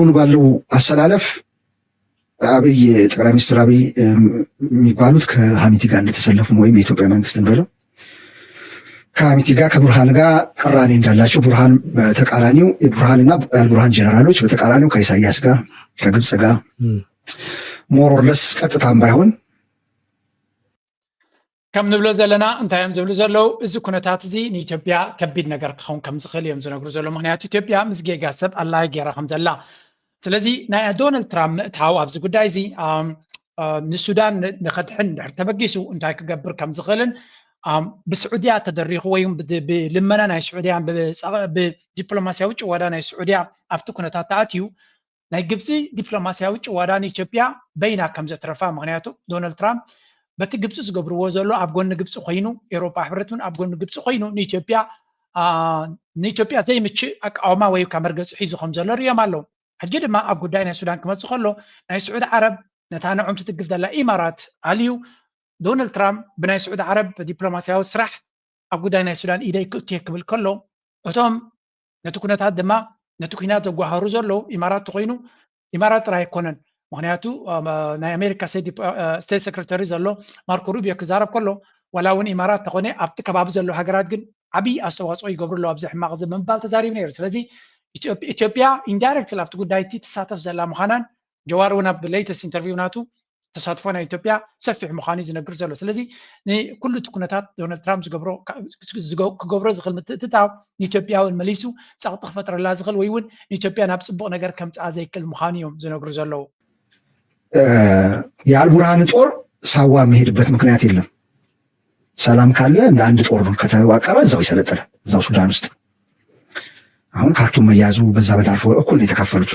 አሁን ባለው አሰላለፍ አብይ፣ ጠቅላይ ሚኒስትር አብይ የሚባሉት ከሀሚቲ ጋር እንደተሰለፉም ወይም የኢትዮጵያ መንግስትን በለው ከሀሚቲ ጋር ከቡርሃን ጋር ቅራኔ እንዳላቸው፣ ቡርሃን በተቃራኒው፣ የቡርሃንና የአልቡርሃን ጀነራሎች በተቃራኒው ከኢሳያስ ጋር፣ ከግብፅ ጋር more or less ቀጥታም ባይሆን ከም ንብሎ ዘለና እንታይ እዮም ዝብሉ ዘለዉ? እዚ ኩነታት እዚ ንኢትዮጵያ ከቢድ ነገር ክኸውን ከም ዝኽእል እዮም ዝነግሩ ዘለዉ። ምክንያቱ ኢትዮጵያ ምስ ጌጋ ሰብ ኣላዪ ገይራ ከም ዘላ። ስለዚ ናይ ዶናልድ ትራምፕ ምእታው ኣብዚ ጉዳይ እዚ ንሱዳን ንኸድሕን ድሕር ተበጊሱ እንታይ ክገብር ከም ዝኽእልን ብስዑድያ ተደሪኹ ወይ ብልመና ናይ ስዑድያን ብዲፕሎማስያዊ ጭወዳ ናይ ስዑድያ ኣብቲ ኩነታት ተኣትዩ ናይ ግብፂ ዲፕሎማስያዊ ጭወዳ ንኢትዮጵያ በይና ከም ዘትረፋ። ምክንያቱ ዶናልድ ትራምፕ በቲ ግብፂ ዝገብርዎ ዘሎ ኣብ ጎኒ ግብፂ ኮይኑ ኤውሮፓ ሕብረት እውን ኣብ ጎኒ ግብፂ ኮይኑ ንኢትዮጵያ ንኢትዮጵያ ዘይምችእ ኣቃውማ ወይ ካብ መርገፂ ሒዙ ከም ዘሎ ርእዮም ኣለዉ። ሕጂ ድማ ኣብ ጉዳይ ናይ ሱዳን ክመፅእ ከሎ ናይ ስዑድ ዓረብ ነታ ንዖም ትድግፍ ዘላ ኢማራት ኣልዩ ዶናልድ ትራምፕ ብናይ ስዑድ ዓረብ ዲፕሎማስያዊ ስራሕ ኣብ ጉዳይ ናይ ሱዳን ኢደይ ክእትየ ክብል ከሎ እቶም ነቲ ኩነታት ድማ ነቲ ኩናት ዘጓሃሩ ዘለዉ ኢማራት ተኮይኑ ኢማራት ጥራይ ኣይኮነን። ምክንያቱ ናይ ኣሜሪካ ስቴት ሰክረተሪ ዘሎ ማርኮ ሩቢዮ ክዛረብ ከሎ ዋላ እውን ኢማራት ተኮነ ኣብቲ ከባቢ ዘለዉ ሃገራት ግን ዓብዪ ኣስተዋፅኦ ይገብሩ ኣለዉ ኣብዚ ሕማቕ እዚ ብምባል ተዛሪቡ ነይሩ። ስለዚ ኢትዮጵያ ኢንዳይረክት ኣብቲ ጉዳይ እቲ ትሳተፍ ዘላ ምዃናን ጀዋር እውን ኣብ ሌተስት ኢንተርቪው ናቱ ተሳትፎ ናይ ኢትዮጵያ ሰፊሕ ምዃኑ እዩ ዝነግር ዘሎ። ስለዚ ንኩሉ እቲ ኩነታት ዶናልድ ትራምፕ ዝገብሮ ክገብሮ ዝኽእል ምትእትታው ንኢትዮጵያ እውን መሊሱ ፀቕጢ ክፈጥረላ ዝኽእል ወይ እውን ንኢትዮጵያ ናብ ፅቡቕ ነገር ከምፅኣ ዘይክእል ምዃኑ እዮም ዝነግሩ ዘለዉ። የአልቡርሃን ጦር ሳዋ የሚሄድበት ምክንያት የለም። ሰላም ካለ እንደ አንድ ጦር ከተዋቀረ እዛው ይሰለጥናል፣ እዛው ሱዳን ውስጥ። አሁን ካርቱም መያዙ በዛ በዳርፎ እኩል ነው የተካፈሉት።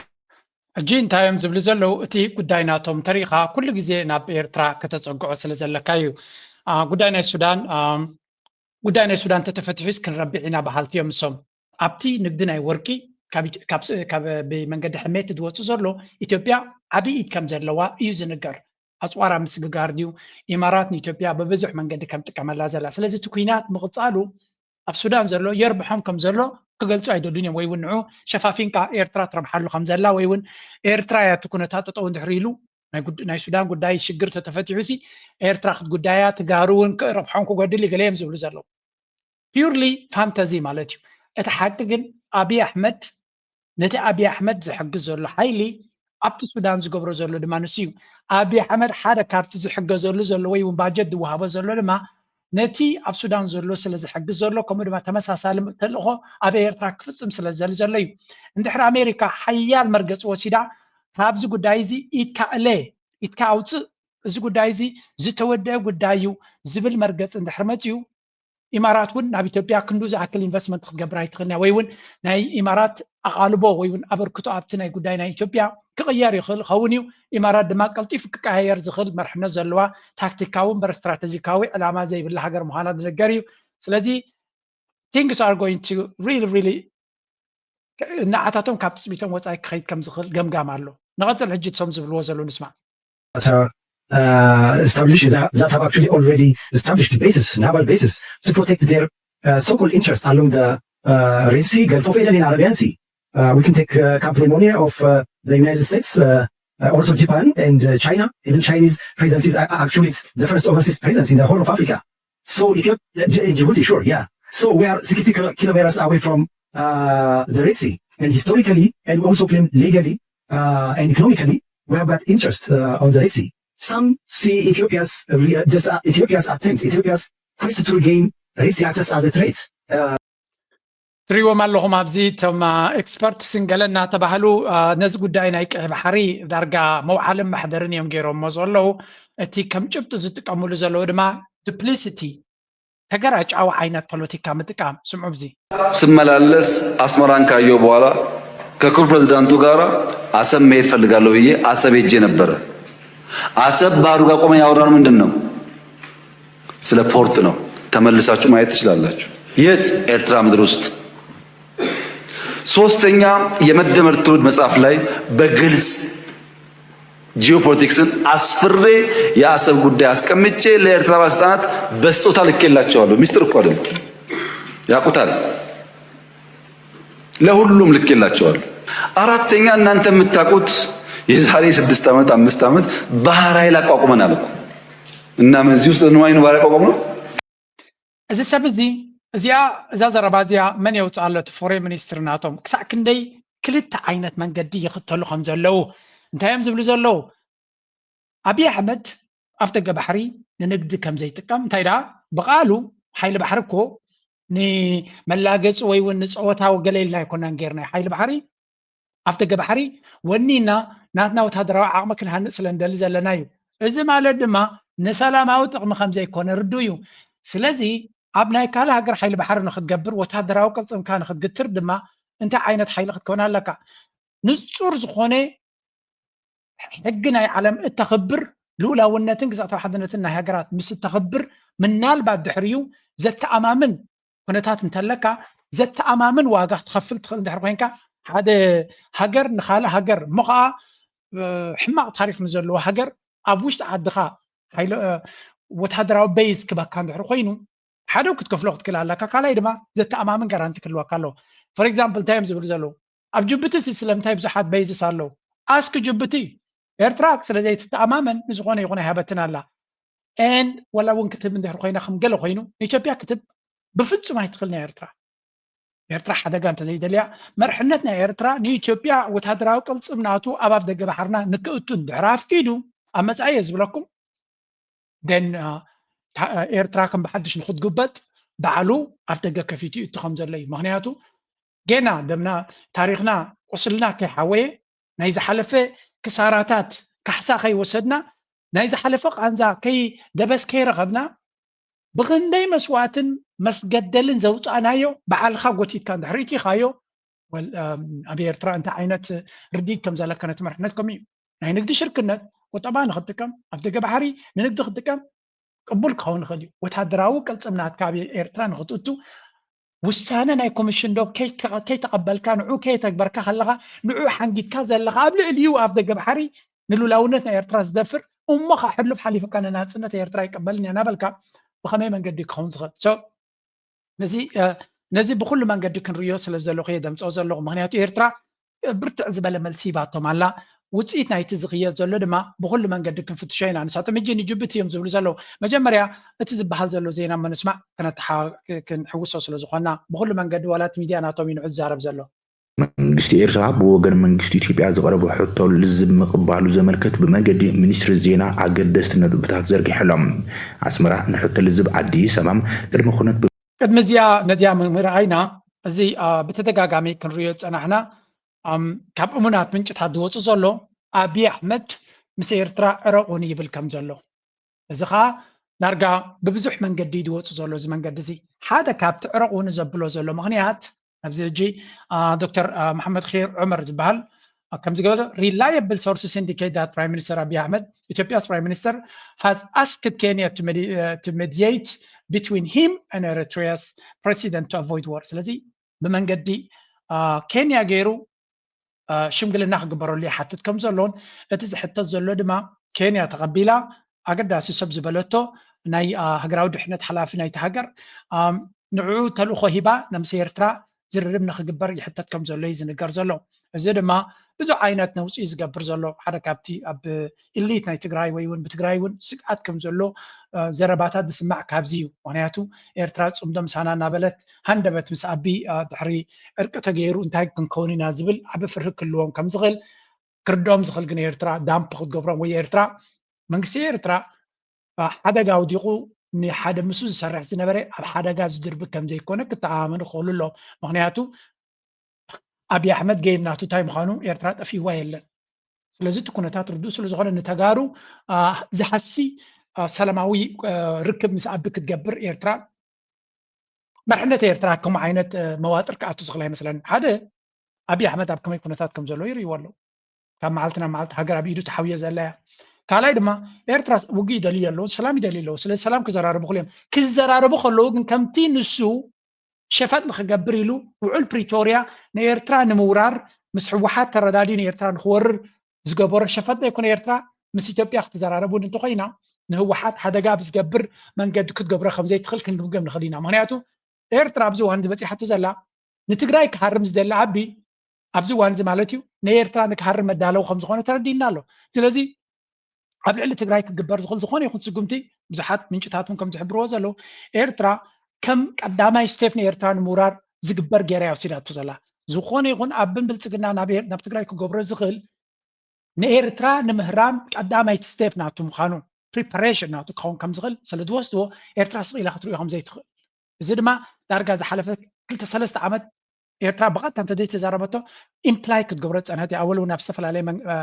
ሕጂ እንታይ እዮም ዝብሉ ዘለዉ? እቲ ጉዳይ ናቶም ተሪኻ ኩሉ ግዜ ናብ ኤርትራ ከተፀግዖ ስለ ዘለካ እዩ። ጉዳይ ናይ ሱዳን ጉዳይ ናይ ሱዳን ተተፈትሑስ ክንረብሕ ኢና በሃልቲ እዮም እሶም። ኣብቲ ንግዲ ናይ ወርቂ ብመንገዲ ሕሜት ዝወፅእ ዘሎ ኢትዮጵያ ዓብዪ ኢድ ከም ዘለዋ እዩ ዝንገር። ኣፅዋራ ምስግጋር ድዩ? ኢማራት ንኢትዮጵያ ብብዙሕ መንገዲ ከም ጥቀመላ ዘላ። ስለዚ እቲ ኩናት ምቕፃሉ ኣብ ሱዳን ዘሎ የርብሖም ከም ዘሎ ክገልፁ ኣይደሉን እዮም። ወይ እውን ንዑ ሸፋፊንካ ኤርትራ ትረብሓሉ ከም ዘላ ወይ እውን ኤርትራ እያ እቲ ኩነታት ጠጠው እንድሕር ኢሉ ናይ ሱዳን ጉዳይ ሽግር ተተፈቲሑ ሲ ኤርትራ ክትጉዳያ ትጋሩ እውን ክረብሖም ክጎድል ገለ እዮም ዝብሉ ዘለዉ። ፒውርሊ ፋንተዚ ማለት እዩ። እቲ ሓቂ ግን ኣብይ ኣሕመድ ነቲ ኣብይ ኣሕመድ ዝሕግዝ ዘሎ ሓይሊ ኣብቲ ሱዳን ዝገብሮ ዘሎ ድማ ንሱ እዩ። ኣብይ ኣሕመድ ሓደ ካብቲ ዝሕገዘሉ ዘሎ ወይ እውን ባጀት ዝወሃቦ ዘሎ ድማ ነቲ ኣብ ሱዳን ዘሎ ስለ ዝሕግዝ ዘሎ ከምኡ ድማ ተመሳሳሊ ተልእኾ ኣብ ኤርትራ ክፍፅም ስለ ዝደሊ ዘሎ እዩ። እንድሕር ኣሜሪካ ሓያል መርገፂ ወሲዳ ካብዚ ጉዳይ እዚ ኢድካ እለ ኢድካ ኣውፅእ እዚ ጉዳይ እዚ ዝተወደአ ጉዳይ እዩ ዝብል መርገፂ እንድሕር መፅዩ ኢማራት እውን ናብ ኢትዮጵያ ክንዱ ዝኣክል ኢንቨስትመንት ክትገብር ኣይትኽእልን እያ ወይ እውን ናይ ኢማራት ኣቓልቦ ወይ እውን ኣበርክቶ ኣብቲ ናይ ጉዳይ ናይ ኢትዮጵያ ክቕየር ይኽእል ኸውን እዩ። ኢማራት ድማ ቀልጢፉ ክቀያየር ዝኽእል መርሕነት ዘለዋ ታክቲካዊ እምበር ስትራተጂካዊ ዕላማ ዘይብላ ሃገር ምዃና ዝነገር እዩ። ስለዚ things are going to really really ንዓታቶም ካብ ትፅቢቶም ወፃኢ ክኸይድ ከም ዝኽእል ገምጋም ኣሎ። ንቐፅል ሕጂ እቶም ዝብልዎ ዘለዉ ንስማዕ። that are uh, established that, that have actually already established bases, naval bases, to protect their uh, so-called interest along the uh, Red Sea, Gulf of Aden, and Arabian Sea. Uh, we can take uh, Camp Lemonnier of uh, the United States, uh, uh, also Japan and uh, China. Even Chinese presence is uh, actually it's the first overseas presence in the whole of Africa. So Ethiopia, Djibouti, sure, yeah. So we are sixty kilometers away from uh, the Red Sea, and historically, and we also claim legally uh, and economically, we have got interest uh, on the Red Sea. Some see Ethiopia's uh, just uh, Ethiopia's attempt, Ethiopia's quest to regain Red Sea access as a threat. Uh, ትሪዎም ኣለኹም ኣብዚ እቶም ኤክስፐርትስ ገለ እናተባህሉ ነዚ ጉዳይ ናይ ቀይ ባሕሪ ዳርጋ መውዓልን መሕደርን እዮም ገይሮሞ ዘለዉ። እቲ ከም ጭብጢ ዝጥቀምሉ ዘለዉ ድማ ዱፕሊሲቲ ተገራጫዊ ዓይነት ፖለቲካ ምጥቃም። ስምዑ ብዚ ስመላለስ አስመራን ካየው በኋላ ከክቡር ፕሬዚዳንቱ ጋር አሰብ መሄድ ፈልጋለሁ ብዬ አሰብ ሄጄ ነበረ። አሰብ ባህሩ ጋር ቆመን ያወራነው ምንድን ነው? ስለ ፖርት ነው። ተመልሳችሁ ማየት ትችላላችሁ። የት? ኤርትራ ምድር ውስጥ። ሶስተኛ የመደመር ትውልድ መጽሐፍ ላይ በግልጽ ጂኦፖለቲክስን አስፍሬ የአሰብ ጉዳይ አስቀምጬ ለኤርትራ ባለስልጣናት በስጦታ ልኬላቸዋለሁ። ሚስጥር እኮ አይደለም፣ ያውቁታል። ለሁሉም ልኬላቸዋለሁ። አራተኛ እናንተ የምታውቁት የዛሬ ስድስት ዓመት አምስት ዓመት ባህር ኃይል አቋቁመናል እኮ። እና ምን እዚህ ውስጥ ንዋይ ነው ባህር ያቋቋም ነው? እዚ ሰብ እዚ እዚኣ እዛ ዘረባ እዚኣ መን የውፅኣ ኣሎ? እቲ ፎሬን ሚኒስትር ናቶም ክሳዕ ክንደይ ክልተ ዓይነት መንገዲ ይኽተሉ ከም ዘለዉ እንታይ እዮም ዝብሉ ዘለዉ? ኣብይ ኣሕመድ ኣፍ ደገ ባሕሪ ንንግዲ ከም ዘይጥቀም እንታይ ደኣ ብቃሉ ሓይሊ ባሕሪ እኮ ንመላገፂ ወይ እውን ንፀወታዊ ገለ ኢልና ኣይኮናን ጌርና ሓይሊ ባሕሪ ኣፍ ደገ ባሕሪ ወኒና ናትና ወታደራዊ ዓቕሚ ክንሃንፅ ስለ ንደሊ ዘለና እዩ። እዚ ማለት ድማ ንሰላማዊ ጥቕሚ ከም ዘይኮነ ርዱ እዩ። ስለዚ ኣብ ናይ ካልእ ሃገር ሓይሊ ባሕሪ ንክትገብር ወታደራዊ ቅልፅምካ ንክትግትር ድማ እንታይ ዓይነት ሓይሊ ክትከውን ኣለካ? ንፁር ዝኾነ ሕጊ ናይ ዓለም እተኽብር ልኡላውነትን ግዛእታዊ ሓድነትን ናይ ሃገራት ምስ እተኽብር ምናልባት ድሕሪኡ ዘተኣማምን ኩነታት እንተለካ ዘተኣማምን ዋጋ ክትኸፍል ትኽእል እንድሕር ኮይንካ ሓደ ሃገር ንካልእ ሃገር እሞ ከዓ ሕማቕ ታሪክ ንዘለዎ ሃገር ኣብ ውሽጢ ዓድኻ ወታደራዊ በይዝ ክበካ እንድሕር ኮይኑ ሓደ ክትከፍሎ ክትክእል ኣለካ ካልኣይ ድማ ዘተኣማምን ጋራንቲ ክህልወካ ኣለዎ for example እንታይ እዮም ዝብሉ ዘለዉ ኣብ ጅቡቲ ስለምንታይ ብዙሓት በይዝስ ኣለዉ ኣስክ ጅቡቲ ኤርትራ ስለ ዘይትተኣማመን ንዝኾነ ይኹን ኣይሃበትን ኣላ and ወላ እውን ክትብ እንድሕር ኮይና ከም ገለ ኮይኑ ንኢትዮጵያ ክትብ ብፍጹም ኣይትኽእል ናይ ኤርትራ ኤርትራ ሓደጋ እንተዘይደልያ መርሕነት ናይ ኤርትራ ንኢትዮጵያ ወታደራዊ ቅልጽም ናቱ ኣብ ኣፍ ደገ ባሕርና ንክእቱ እንድሕር ኣፍቂዱ ኣብ መጻኢ እየ ዝብለኩም then ኤርትራ ከም ብሓድሽ ንክትጉበጥ ባዕሉ ኣፍ ደገ ከፊቱ ይእቱ ከም ዘሎ እዩ ምክንያቱ ጌና ደምና ታሪክና ቁስልና ከይሓወየ ናይ ዝሓለፈ ክሳራታት ካሕሳ ከይወሰድና ናይ ዝሓለፈ ቃንዛ ከይ ደበስ ከይረኸብና ብክንደይ መስዋእትን መስገደልን ዘውፃእናዮ ባዕልካ ጎቲትካ እንድሕር ኢቲኻዮ ኣብ ኤርትራ እንታይ ዓይነት ርዲት ከም ዘለካ ነቲ መርሕነት ከምኡ እዩ ናይ ንግዲ ሽርክነት ቁጠባ ንክትጥቀም ኣብ ደገ ባሕሪ ንንግዲ ክትጥቀም ቅቡል ክኸውን ይኽእል እዩ ወታደራዊ ቅልፅም ናትካ ኣብ ኤርትራ ንክትእቱ ውሳነ ናይ ኮሚሽን ዶብ ከይተቐበልካ ንዑ ከየተግበርካ ከለኻ ንዑ ሓንጊድካ ዘለኻ ኣብ ልዕሊኡ ኣብ ደገ ባሕሪ ንሉላውነት ናይ ኤርትራ ዝደፍር እሞ ከዓ ሕሉፍ ሓሊፉካ ንናፅነት ኤርትራ ይቀበልን እየ እናበልካ ብኸመይ መንገዲ ክኸውን ዝኽእል ነዚ ብኩሉ መንገዲ ክንርእዮ ስለ ዘለኹ እየ ደምፅኦ ዘለኹ ምክንያቱ ኤርትራ ብርትዕ ዝበለ መልሲ ሂባቶም ኣላ ውፅኢት ናይቲ ዝኽየድ ዘሎ ድማ ብኩሉ መንገዲ ክንፍትሾ ኢና ንሳቶም ሕጂ ንጅቡቲ እዮም ዝብሉ ዘለዉ መጀመርያ እቲ ዝበሃል ዘሎ ዜና ምንስማዕ ክንሕውሶ ስለ ዝኾና ብኩሉ መንገዲ ዋላ እቲ ሚድያ ናቶም እዩ ንዑ ዝዛረብ ዘሎ መንግስቲ ኤርትራ ብወገን መንግስቲ ኢትዮጵያ ዝቐረበ ሕቶ ልዝብ ምቕባሉ ዘመልከት ብመንገዲ ሚኒስትሪ ዜና ኣገደስቲ ነጥብታት ዘርጊሐሎም ኣስመራ ንሕቶ ልዝብ ኣዲስ ኣበባ ቅድሚ ኩነት ቅድሚ እዚኣ ነዚኣ ምርኣይና እዚ ብተደጋጋሚ ክንሪኦ ዝፀናሕና ካብ እሙናት ምንጭታት ዝወፁ ዘሎ ኣብይ ኣሕመድ ምስ ኤርትራ ዕረቑኒ ይብል ከም ዘሎ እዚ ከዓ ዳርጋ ብብዙሕ መንገዲ ዝወፁ ዘሎ እዚ መንገዲ እዚ ሓደ ካብቲ ዕረቑኒ ዘብሎ ዘሎ ምክንያት ኣብዚ ሕጂ ዶክተር መሓመድ ር ዑመር ዝበሃል ከምዚ ገበረ reliable sources indicate that Prime Minister Abiy Ahmed Ethiopia's Prime Minister has asked Kenya to, medi- uh, to mediate between him and Eritrea's president to avoid war ስለዚ ብመንገዲ ኬንያ ገይሩ ሽምግልና ክግበረሉ ይሓትት ከም ዘሎን እቲ ዝሕተት ዘሎ ድማ ኬንያ ተቐቢላ ኣገዳሲ ሰብ ዝበለቶ ናይ ሃገራዊ ድሕነት ሓላፊ ናይቲ ሃገር ንዕኡ ተልእኾ ሂባ ነምስ ኤርትራ ዝርርብ ንክግበር ይሕተት ከም ዘሎ እዩ ዝንገር ዘሎ እዚ ድማ ብዙ ዓይነት ነውፅኢ ዝገብር ዘሎ ሓደ ካብቲ ኣብ ኢሊት ናይ ትግራይ ወይ እውን ብትግራይ እውን ስግኣት ከም ዘሎ ዘረባታት ዝስማዕ ካብዚ እዩ ምክንያቱ ኤርትራ ፅምዶ ምሳና እናበለት ሃንደበት ምስ ኣቢ ድሕሪ ዕርቂ ተገይሩ እንታይ ክንከውን ኢና ዝብል ዓቢ ፍርሂ ክህልዎም ከም ዝኽእል ክርድኦም ዝኽእል ግን ኤርትራ ዳምፕ ክትገብሮም ወይ ኤርትራ መንግስቲ ኤርትራ ሓደጋ ኣውዲቑ ንሓደ ምስኡ ዝሰርሕ ዝነበረ ኣብ ሓደጋ ዝድርቢ ከም ዘይኮነ ክተኣማመኑ ክኽእሉ ኣለዎም ምክንያቱ ኣብይ ኣሕመድ ገይም ናቱ እንታይ ምዃኑ ኤርትራ ጠፊዋ የለን ስለዚ እቲ ኩነታት ርዱእ ስለ ዝኾነ ንተጋሩ ዝሓሲ ሰላማዊ ርክብ ምስ ኣቢ ክትገብር ኤርትራ መርሕነት ኤርትራ ከምኡ ዓይነት መዋጥር ክኣቱ ዝኽእል ኣይመስለኒ ሓደ ኣብይ ኣሕመድ ኣብ ከመይ ኩነታት ከም ዘለዎ ይርእይዎ ኣለዉ ካብ መዓልቲ ናብ መዓልቲ ሃገር ኣብ ኢዱ ተሓውዮ ዘላ እያ ካልኣይ ድማ ኤርትራ ውግእ ይደልዩ ኣለዉ ሰላም ይደልዩ ኣለዉ ስለዚ ሰላም ክዘራረቡ ክልዮም ክዘራረቡ ከለዉ ግን ከምቲ ንሱ ሸፈጥ ንክገብር ኢሉ ውዑል ፕሪቶርያ ንኤርትራ ንምውራር ምስ ህወሓት ተረዳድዩ ንኤርትራ ንክወርር ዝገበሮ ሸፈጥ ዘይኮነ ኤርትራ ምስ ኢትዮጵያ ክትዘራረብ እውን እንተኮይና ንህወሓት ሓደጋ ብዝገብር መንገዲ ክትገብሮ ከምዘይትኽእል ክንግምገም ንኽእል ኢና ምክንያቱ ኤርትራ ኣብዚ እዋን ዝበፂሓቶ ዘላ ንትግራይ ክሃርም ዝደሊ ዓቢ ኣብዚ እዋን እዚ ማለት እዩ ንኤርትራ ንክሃርም መዳለዊ ከም ዝኾነ ተረዲእና ኣሎ። ስለዚ ኣብ ልዕሊ ትግራይ ክግበር ዝኽእል ዝኾነ ይኹን ስጉምቲ ብዙሓት ምንጭታት እውን ከም ዝሕብርዎ ዘለዉ ኤርትራ ከም ቀዳማይ ስቴፕ ንኤርትራ ንምውራር ዝግበር ገይራ እያ ወሲዳቶ ዘላ። ዝኾነ ይኹን ኣብ ብልጽግና ናብ ኤር- ናብ ትግራይ ክገብሮ ዝኽእል ንኤርትራ ንምህራም ቀዳማይቲ ስቴፕ ናቱ ምዃኑ ፕሪፓሬሽን ናቱ ክኸውን ከም ዝኽእል ስለ ዝወስድዎ ኤርትራ ስቕ ኢላ ክትሪኦ ከም ዘይትኽእል እዚ ድማ ዳርጋ ዝሓለፈ ክልተ ሰለስተ ዓመት ኤርትራ ብቐጥታ እንተዘይተዛረበቶ ኢምፕላይ ክትገብሮ ዝፀንሐት እያ። ኣወል እውን ኣብ ዝተፈላለየ መን- እ፣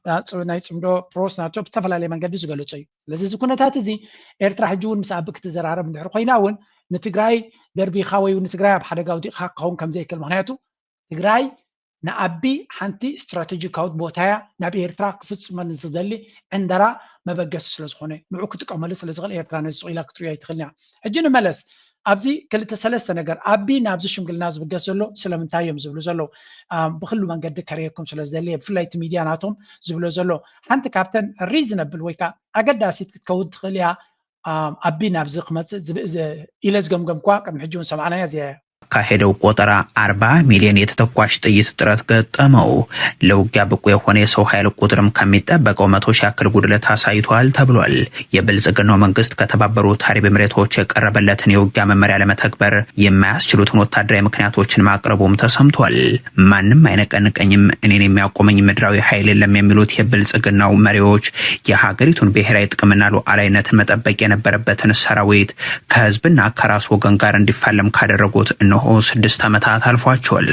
እ፣ ፅ- ናይ ፅምዶ ፕሮስ ናቶ ብዝተፈላለየ መንገዲ ዝገለጾ እዩ። ስለዚ እዚ ኩነታት እዚ ኤርትራ ሕጂ እውን ምስ ኣቢ ክትዘራረብ እንድሕር ኮይና እውን ንትግራይ ደርቢኻ ወይ እውን ንትግራይ ኣብ ሓደጋ ኣውዲቕኻ ክኸውን ከም ዘይክእል ምክንያቱ ትግራይ ንኣቢ ሓንቲ ስትራቴጂካዊት ቦታ እያ ናብ ኤርትራ ክፍፅመን ዝደሊ ዕንደራ መበገሲ ስለ ዝኾነ ንዑ ክጥቀመሉ ስለ ዝኽእል ኤርትራ ነዚ ስቕ ኢላ ክትሪኦ ኣይትኽእልን እያ። ሕጂ ንመለስ ኣብዚ ክልተ ሰለስተ ነገር ኣቢ ናብዚ ሽምግልና ዝብገስ ዘሎ ስለምንታይ እዮም ዝብሉ ዘለዉ ብክሉ መንገዲ ከርእየኩም ስለ ዝደሊ ብፍላይ እቲ ሚድያ ናቶም ዝብሎ ዘሎ ሓንቲ ካብተን ሪዝነብል ወይ ከዓ ኣገዳሲት ክትከውን ትኽእል እያ ኣቢ ናብዚ ክመፅእ ኢለ ዝገምገምኳ ቅድሚ ሕጂ እውን ሰማዕናያ እዚኣ እያ ካሄደው ቆጠራ አርባ ሚሊዮን የተተኳሽ ጥይት እጥረት ገጠመው። ለውጊያ ብቁ የሆነ የሰው ኃይል ቁጥርም ከሚጠበቀው መቶ ሺህ ያክል ጉድለት አሳይቷል ተብሏል። የብልጽግናው መንግስት ከተባበሩት አረብ ኤምሬቶች የቀረበለትን የውጊያ መመሪያ ለመተግበር የማያስችሉትን ወታደራዊ ምክንያቶችን ማቅረቡም ተሰምቷል። ማንም አይነቀንቀኝም፣ እኔን የሚያቆመኝ ምድራዊ ኃይል የለም የሚሉት የብልጽግናው መሪዎች የሀገሪቱን ብሔራዊ ጥቅምና ሉዓላዊነትን መጠበቅ የነበረበትን ሰራዊት ከህዝብና ከራስ ወገን ጋር እንዲፋለም ካደረጉት እነሆ ስድስት ዓመታት አልፏቸዋል።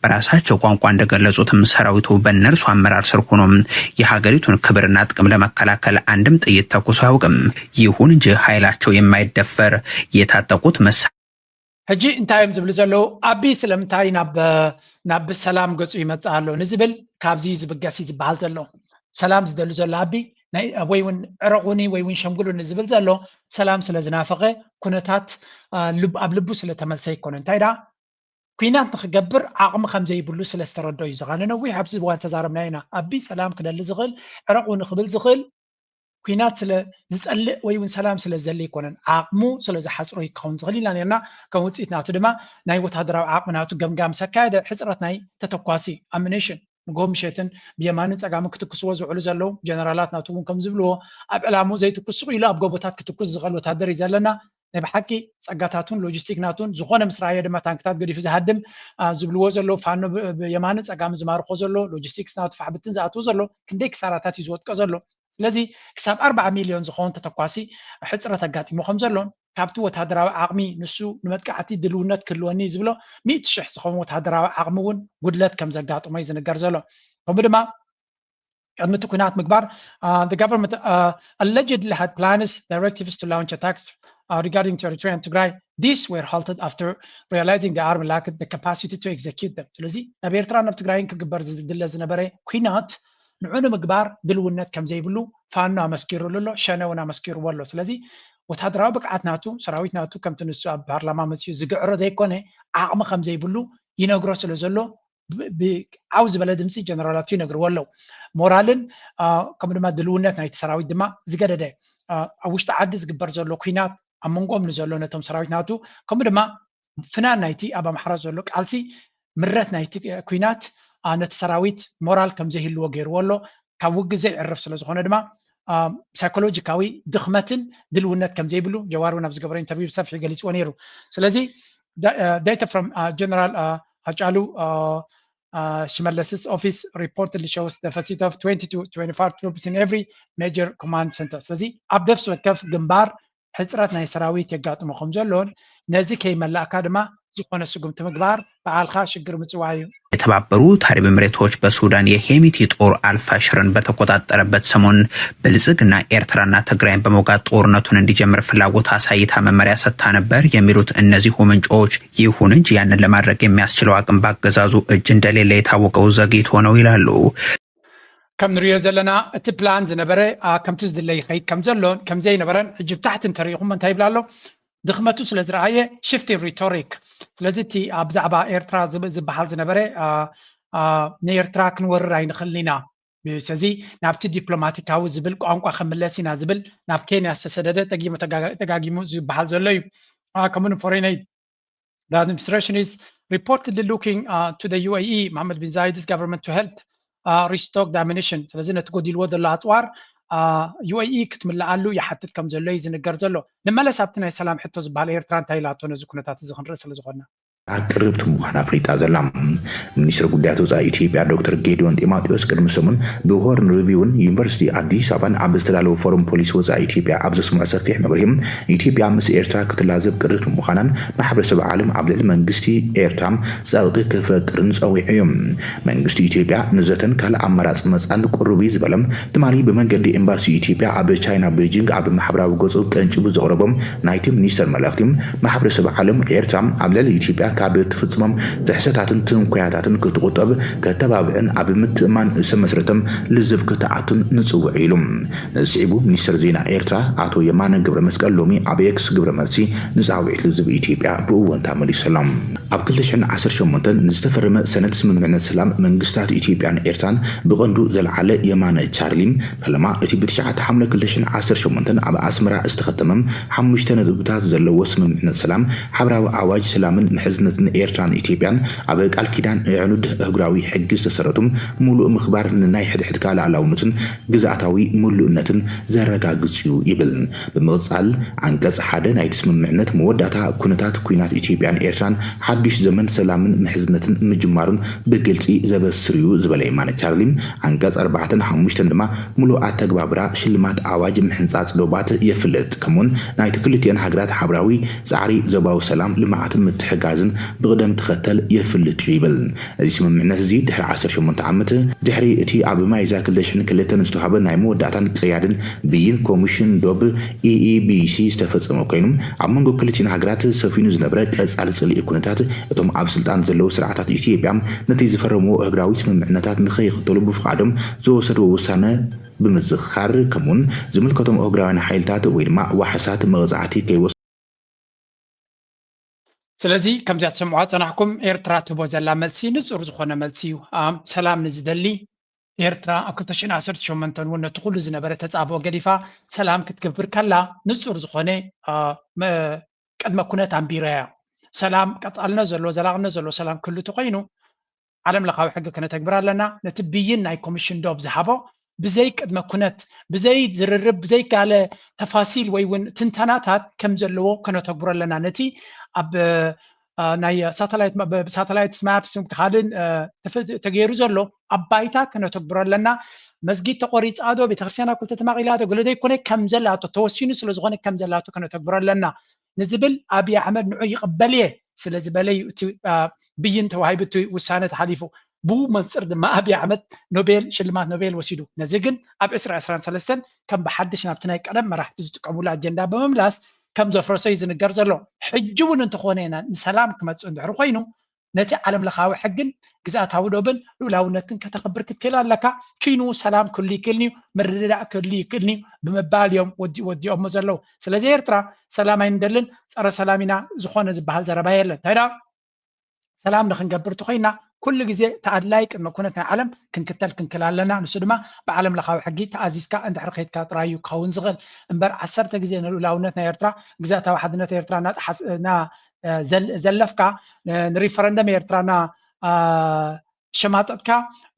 በራሳቸው ቋንቋ እንደገለጹትም ሰራዊቱ በእነርሱ አመራር ስር ሆኖም የሀገሪቱን ክብርና ጥቅም ለመከላከል አንድም ጥይት ተኩሶ አያውቅም። ይሁን እንጂ ኃይላቸው የማይደፈር የታጠቁት መሳ ሕጂ እንታይ እዮም ዝብሉ ዘለዉ ኣቢ ስለምንታይ ናብ ናብ ሰላም ገፁ ይመፅእ ኣሎ ንዝብል ካብዚ ዝብገስ እዩ ዝበሃል ዘሎ ሰላም ዝደሉ ዘሎ ኣቢ ወይ እውን ዕረቑኒ ወይ እውን ሸምግሉኒ ዝብል ዘሎ ሰላም ስለ ዝናፈቐ ኩነታት ኣብ ልቡ ስለ ተመልሰ ኣይኮነ እንታይ ዳ ኩናት ንክገብር ዓቕሚ ከም ዘይብሉ ስለ ዝተረዶ እዩ ዝኻነ ነዊሕ ኣብዚ እዋን ተዛረብና ኢና ኣቢ ሰላም ክደሊ ዝኽእል ዕረቑኒ ክብል ዝኽእል ኩናት ስለ ዝፀልእ ወይ እውን ሰላም ስለ ዝደሊ ኣይኮነን ዓቕሙ ስለ ዝሓፅሮ ክኸውን ዝኽእል ኢና ነርና ከም ውፅኢት ናቱ ድማ ናይ ወታደራዊ ዓቕሚ ናቱ ገምጋም ሰካየደ ሕፅረት ናይ ተተኳሲ ኣሚኒሽን ንጎ ምሸትን ብየማንን ፀጋምን ክትኩስዎ ዝውዕሉ ዘለዉ ጀነራላት ናቱ እውን ከም ዝብልዎ ኣብ ዕላሙ ዘይትኩስ ኢሉ ኣብ ጎቦታት ክትኩስ ዝኽእል ወታደር እዩ ዘለና ናይ ብሓቂ ፀጋታቱን ሎጂስቲክ ናቱን ዝኾነ ምስ ረኣየ ድማ ታንክታት ገዲፉ ዝሃድም ዝብልዎ ዘሎ ፋኖ የማንን ፀጋምን ዝማርኮ ዘሎ ሎጂስቲክስ ናቱ ፋሕብትን ዝኣትዎ ዘሎ ክንደይ ክሳራታት እዩ ዝወጥቀ ዘሎ ስለዚ ክሳብ ኣርባዓ ሚልዮን ዝኸውን ተተኳሲ ሕፅረት ኣጋጢሙ ከም ዘሎ ካብቲ ወታደራዊ ዓቕሚ ንሱ ንመጥቃዕቲ ድልውነት ክህልወኒ ዝብሎ ሚእቲ ሽሕ ዝኸውን ወታደራዊ ዓቕሚ እውን ጉድለት ከም ዘጋጥሞ እዩ ዝንገር ዘሎ ከምኡ ድማ ቅድሚ እቲ ኩናት ምግባር uh, the government uh, allegedly had plans directives to launch attacks uh, regarding territory and Tigray. These were halted after realizing the army lacked the capacity to execute them. ስለዚ ናብ ኤርትራ ናብ ትግራይን ክግበር ዝድለ ዝነበረ ኩናት ንዑ ንምግባር ድልውነት ከም ዘይብሉ ፋኖ ኣመስኪሩሉ ኣሎ፣ ሸነ እውን ኣመስኪርዎ ኣሎ። ስለዚ ወታደራዊ ብቅዓት ናቱ ሰራዊት ናቱ ከምቲ ንሱ ኣብ ፓርላማ መፅኡ ዝግዕሮ ዘይኮነ ዓቕሚ ከም ዘይብሉ ይነግሮ ስለ ዘሎ ብዓው ዝበለ ድምፂ ጀነራላቱ ይነግርዎ ኣለዉ። ሞራልን ከምኡ ድማ ድልውነት ናይቲ ሰራዊት ድማ ዝገደደ ኣብ ውሽጢ ዓዲ ዝግበር ዘሎ ኩናት ኣብ መንጎኦም ንዘሎ ነቶም ሰራዊት ናቱ ከምኡ ድማ ፍናን ናይቲ ኣብ ኣምሓራ ዘሎ ቃልሲ ምረት ናይቲ ኩናት ነቲ ሰራዊት ሞራል ከም ዘይህልዎ ገይርዎ ኣሎ ካብ ውግእ ዘይዕርፍ ስለ ዝኾነ ድማ ሳይኮሎጂካዊ ድኽመትን ድልውነት ከም ዘይብሉ ጀዋር እውን ኣብ ዝገበረ ኢንተርቪው ብሰፊሑ ገሊፅዎ ነይሩ ስለዚ data from general ሃጫሉ ሽመለስስ office reportedly shows deficit of twenty to twenty-five troops in every major command center ስለዚ ኣብ ነፍሲ ወከፍ ግንባር ሕፅረት ናይ ሰራዊት የጋጥሞ ከም ዘሎን ነዚ ከይመላእካ ድማ ዝኾነ ስጉምቲ ምግባር በዓልካ ሽግር ምፅዋዕ እዩ። የተባበሩት አረብ ኤምሬቶች በሱዳን የሄሚቲ ጦር አልፋሽርን በተቆጣጠረበት ሰሞን ብልጽግና ኤርትራና ትግራይን በመውጋት ጦርነቱን እንዲጀምር ፍላጎት አሳይታ መመሪያ ሰጥታ ነበር የሚሉት እነዚሁ ምንጮች፣ ይሁን እንጂ ያንን ለማድረግ የሚያስችለው አቅም በአገዛዙ እጅ እንደሌለ የታወቀው ዘግይቶ ነው ይላሉ። ከም ንሪኦ ዘለና እቲ ፕላን ዝነበረ ከምቲ ዝድለ ይኸይድ ከም ዘሎን ከም ዘይነበረን ሕጂ ብታሕቲ እንተሪኢኹም እንታይ ይብላ ኣሎ ድኽመቱ ስለ ዝረኣየ ሽፍቲ ሪቶሪክ ስለዚ እቲ ብዛዕባ ኤርትራ ዝበሃል ዝነበረ ንኤርትራ ክንወርር ኣይንኽእልን ኢና ስለዚ ናብቲ ዲፕሎማቲካዊ ዝብል ቋንቋ ክምለስ ኢና ዝብል ናብ ኬንያ ዝተሰደደ ደጊሙ ተጋጊሙ ዝበሃል ዘሎ እዩ ከምኡ ፎሬን ኤድ The administration is reportedly looking uh, to the U A E, Mohammed bin Zayed's government, to help uh, restock the ammunition. ስለዚ ነቲ ጎዲልዎ ዘሎ ኣፅዋር ዩ ኤ ኢ ክትምልኣሉ ይሓትት ከም ዘሎ እዩ ዝንገር ዘሎ። ንመለስ ኣብቲ ናይ ሰላም ሕቶ ዝበሃል፣ ኤርትራ እንታይ ኢላቶ ነዚ ኩነታት እዚ ክንርኢ ስለ ዝኾንና። ኣቅርብቲ ምዃና ኣፍሊጣ ዘላ። ሚኒስትር ጉዳያት ወፃኢ ኢትዮጵያ ዶክተር ጌዲዮን ጢሞቴዎስ ቅድሚ ሰሙን ብሆርን ሪቪውን ዩኒቨርሲቲ ኣዲስ ኣበባን ኣብ ዝተዳለወ ፎረም ፖሊሲ ወፃኢ ኢትዮጵያ ኣብ ዘስምዖ ሰፊሕ መብርሂ፣ ኢትዮጵያ ምስ ኤርትራ ክትላዘብ ቅርብቲ ምዃናን ማሕበረሰብ ዓለም ኣብ ልዕሊ መንግስቲ ኤርትራ ፀቕጢ ክፈጥርን ፀዊዑ እዩ። መንግስቲ ኢትዮጵያ ንዘተን ካልእ ኣማራፂ መፃን ቅሩብ እዩ ዝበለ ትማሊ ብመንገዲ ኤምባሲ ኢትዮጵያ ኣብ ቻይና ቤጂንግ ኣብ ማሕበራዊ ገፁ ቀንጭቡ ዘቕረቦም ናይቲ ሚኒስተር መልእኽቲ፣ ማሕበረሰብ ዓለም ኤርትራ ኣብ ልዕሊ ኢትዮጵያ ካብ ትፍፅሞም ጥሕሰታትን ትንኮያታትን ክትቁጠብ ከተባብዕን ኣብ ምትእማን ዝተመስረተ ልዝብ ክትኣቱን ንፅውዕ ኢሉ። ንስዒቡ ሚኒስተር ዜና ኤርትራ ኣቶ የማነ ገብረ መስቀል ሎሚ ኣብ ኤክስ ግብረ መልሲ ንፃውዒት ልዝብ ኢትዮጵያ ብእወንታ መሊሱ ኣሎ። ኣብ ክልተ ሽሕን ዓሰርተ ሸሞንተን ንዝተፈረመ ሰነድ ስምምዕነት ሰላም መንግስታት ኢትዮጵያን ኤርትራን ብቐንዱ ዘልዓለ የማነ ቻርሊ፣ ፈለማ እቲ ብትሽዓተ ሓምለ ክልተ ሽሕን ዓሰርተ ሸሞንተን ኣብ ኣስመራ ዝተኸተመ ሓሙሽተ ነጥብታት ዘለዎ ስምምዕነት ሰላም፣ ሓበራዊ ኣዋጅ ሰላምን ምሕዝነትን ኤርትራን ኢትዮጵያን ኣብ ቃል ኪዳን ዕኑድ ኣህጉራዊ ሕጊ ዝተሰረቱ ምሉእ ምኽባር ንናይ ሕድሕድካ ሉዓላውነትን ግዝኣታዊ ምሉእነትን ዘረጋግጽ እዩ ይብል። ብምቕጻል ዓንቀጽ ሓደ ናይቲ ስምምዕነት መወዳእታ ኩነታት ኲናት ኢትዮጵያን ኤርትራን ሓዱሽ ዘመን ሰላምን ምሕዝነትን ምጅማሩን ብግልጺ ዘበስር እዩ ዝበለ የማነ ቻርሊ፣ ዓንቀጽ ኣርባዕተን ሓሙሽተን ድማ ምሉእ ኣተግባብራ ሽልማት ኣዋጅ ምሕንጻጽ ዶባት የፍልጥ፣ ከምኡውን ናይቲ ክልቲኤን ሃገራት ሓበራዊ ጻዕሪ ዞባዊ ሰላም፣ ልምዓትን ምትሕጋዝን ብቕደም ተኸተል የፍልጥ እዩ ይብል። እዚ ስምምዕነት እዚ ድሕሪ ዓሰርተ ሸሞንተ ዓመት ድሕሪ እቲ ኣብ ሚያዝያ ክልተ ሽሕን ክልተን ዝተዋህበ ናይ መወዳእታን ቅያድን ብይን ኮሚሽን ዶብ ኢ ኢ ቢ ሲ ዝተፈጸመ ኮይኑ፣ ኣብ መንጎ ክልቲኤን ሃገራት ሰፊኑ ዝነበረ ቀጻሊ ጽልኢ ኩነታት፣ እቶም ኣብ ስልጣን ዘለዉ ስርዓታት ኢትዮጵያ ነቲ ዝፈረምዎ ኣህጉራዊ ስምምዕነታት ንኸይኽተሉ ብፍቓዶም ዝወሰድዎ ውሳነ ብምዝኽኻር፣ ከምኡውን ዝምልከቶም ኣህጉራውያን ሓይልታት ወይ ድማ ዋሕሳት መቕጻዕቲ ከይወስ ስለዚ ከምዚኣ ትሰምዑዋ ጸናሕኩም፣ ኤርትራ ትህቦ ዘላ መልሲ ንጹር ዝኾነ መልሲ እዩ። ኣም፣ ሰላም ንዝደሊ፣ ኤርትራ ኣብ ክልተ ሽሕን ዓሰርተ ሸሞንተን እውን ነቲ ኩሉ ዝነበረ ተጻብኦ ገዲፋ ሰላም ክትገብር ከላ ንጹር ዝኾነ፣ አ፣ መ-፣ ቅድመ ኩነት ኣንቢራ እያ። ሰላም ቀጻልነት ዘለዎ፣ ዘላቕነት ዘለዎ ሰላም ክህሉ ተኾይኑ፣ ዓለም ለኻዊ ሕጊ ከነተግብር ኣለና። ነቲ ብይን ናይ ኮሚሽን ዶብ ዝሃቦ ብዘይ ቅድመ ኩነት፣ ብዘይ ዝርርብ፣ ብዘይ ካለ ተፋሲል ወይ እውን ትንተናታት ከም ዘለዎ ከነተግብሮ ኣለና። ነቲ ኣብ፣ አ፣ ናይ ሳተላይት ማ-፣ ብ-፣ ሳተላይት ማፕስ ካልእን፣ አ፣ ተፈ-፣ ተገይሩ ዘሎ ኣብ ባይታ ከነተግብሮ ኣለና። መስጊድ ተቖሪጻ ዶ፣ ቤተክርስትያን ኣብ ክልተ ተማቒላ ዶ፣ ገለ ዘይኮነ ከም ዘላቶ ተወሲኑ ስለ ዝኾነ ከም ዘላቶ ከነተግብሮ ኣለና ንዝብል ኣብይ ኣሕመድ ንዑ ይቕበል እየ ስለ ዝበለ እዩ እቲ፣ አ፣ ብይን ተዋሂቡ እቲ ውሳነ ተሓሊፉ። ብኡ መንፅር ድማ ኣብይ ኣሕመድ ኖቤል፣ ሽልማት ኖቤል ወሲዱ። ነዚ ግን ኣብ ዕስራ ዕስራን ሰለስተን ከም ብሓድሽ ናብቲ ናይ ቀደም መራሕቲ ዝጥቀሙሉ ኣጀንዳ ብምምላስ ከም ዘፍረሶ እዩ ዝንገር ዘሎ። ሕጂ እውን እንተኾነ ኢና ንሰላም ክመፅእ እንድሕር ኮይኑ ነቲ ዓለም ለኻዊ ሕግን ግዝኣታዊ ዶብን ልኡላውነትን ከተኽብር ክትክእል ኣለካ። ኪኑ ሰላም ክህሉ ይክእልኒ እዩ፣ ምርድዳእ ክህሉ ይክእልኒ እዩ ብምባል እዮም ወዲ-፣ ወዲኦሞ ዘለዉ። ስለዚ ኤርትራ ሰላም ኣይንደልን፣ ጸረ ሰላም ኢና፣ ዝኾነ ዝበሃል ዘረባ የለን። እንታይ ደኣ ሰላም ንክንገብር እንተኾይና ኩሉ ግዜ እቲ ኣድላይ ቅድመ ኩነት ናይ ዓለም ክንክተል ክንክል ኣለና። ንሱ ድማ ብዓለም ለኻዊ ሕጊ ተኣዚዝካ እንድሕር ከይድካ ጥራይ እዩ ክኸውን ዝኽእል። እምበር ዓሰርተ ግዜ ንልኡላውነት ናይ ኤርትራ፣ ግዝኣታዊ ሓድነት ኤርትራ እናጠሓስ-፣ እና፣ እ፣ ዘል-፣ ዘለፍካ፣ እ፣ ንሪፈረንደም ኤርትራ እና፣ እ፣ ሸማጠጥካ፣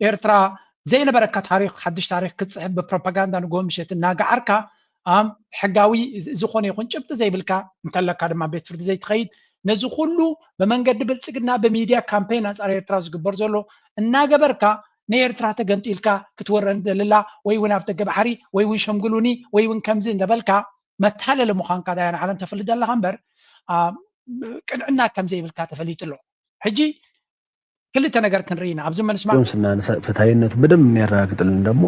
ኤርትራ ዘይነበረካ ታሪኽ፣ ሓድሽ ታሪኽ ክትጽሕፍ ብፕሮፓጋንዳ ንግሆ ምሸት እናገዓርካ፣ ኣም፣ ሕጋዊ ዝ-፣ ዝኾነ ይኹን ጭብጢ ዘይብልካ እንተለካ ድማ ቤት ፍርዲ ዘይትኸይድ፣ ነዚ ኩሉ ብመንገዲ ብልጽግና ብሚድያ ካምፔን ኣንጻር ኤርትራ ዝግበር ዘሎ እናገበርካ፣ ንኤርትራ ተገምጢልካ ክትወረኒ ደልላ፣ ወይ እውን ኣብ ደገ ባሕሪ፣ ወይ እውን ሸምግሉኒ፣ ወይ እውን ከምዚ እንዳበልካ መታለሊ ምዃንካ ዳያ ንዓለም ተፍልጥ ዘለኻ እምበር፣ አ፣ ቅንዕና ከም ዘይብልካ ተፈሊጡ ኣሎ። ሕጂ ክልተ ነገር ክንርኢ ኢና። ኣብዚ መልስማ እዚኦም ስናነሳ ፍትሐዊነቱ በደንብ የሚያረጋግጥልን ደግሞ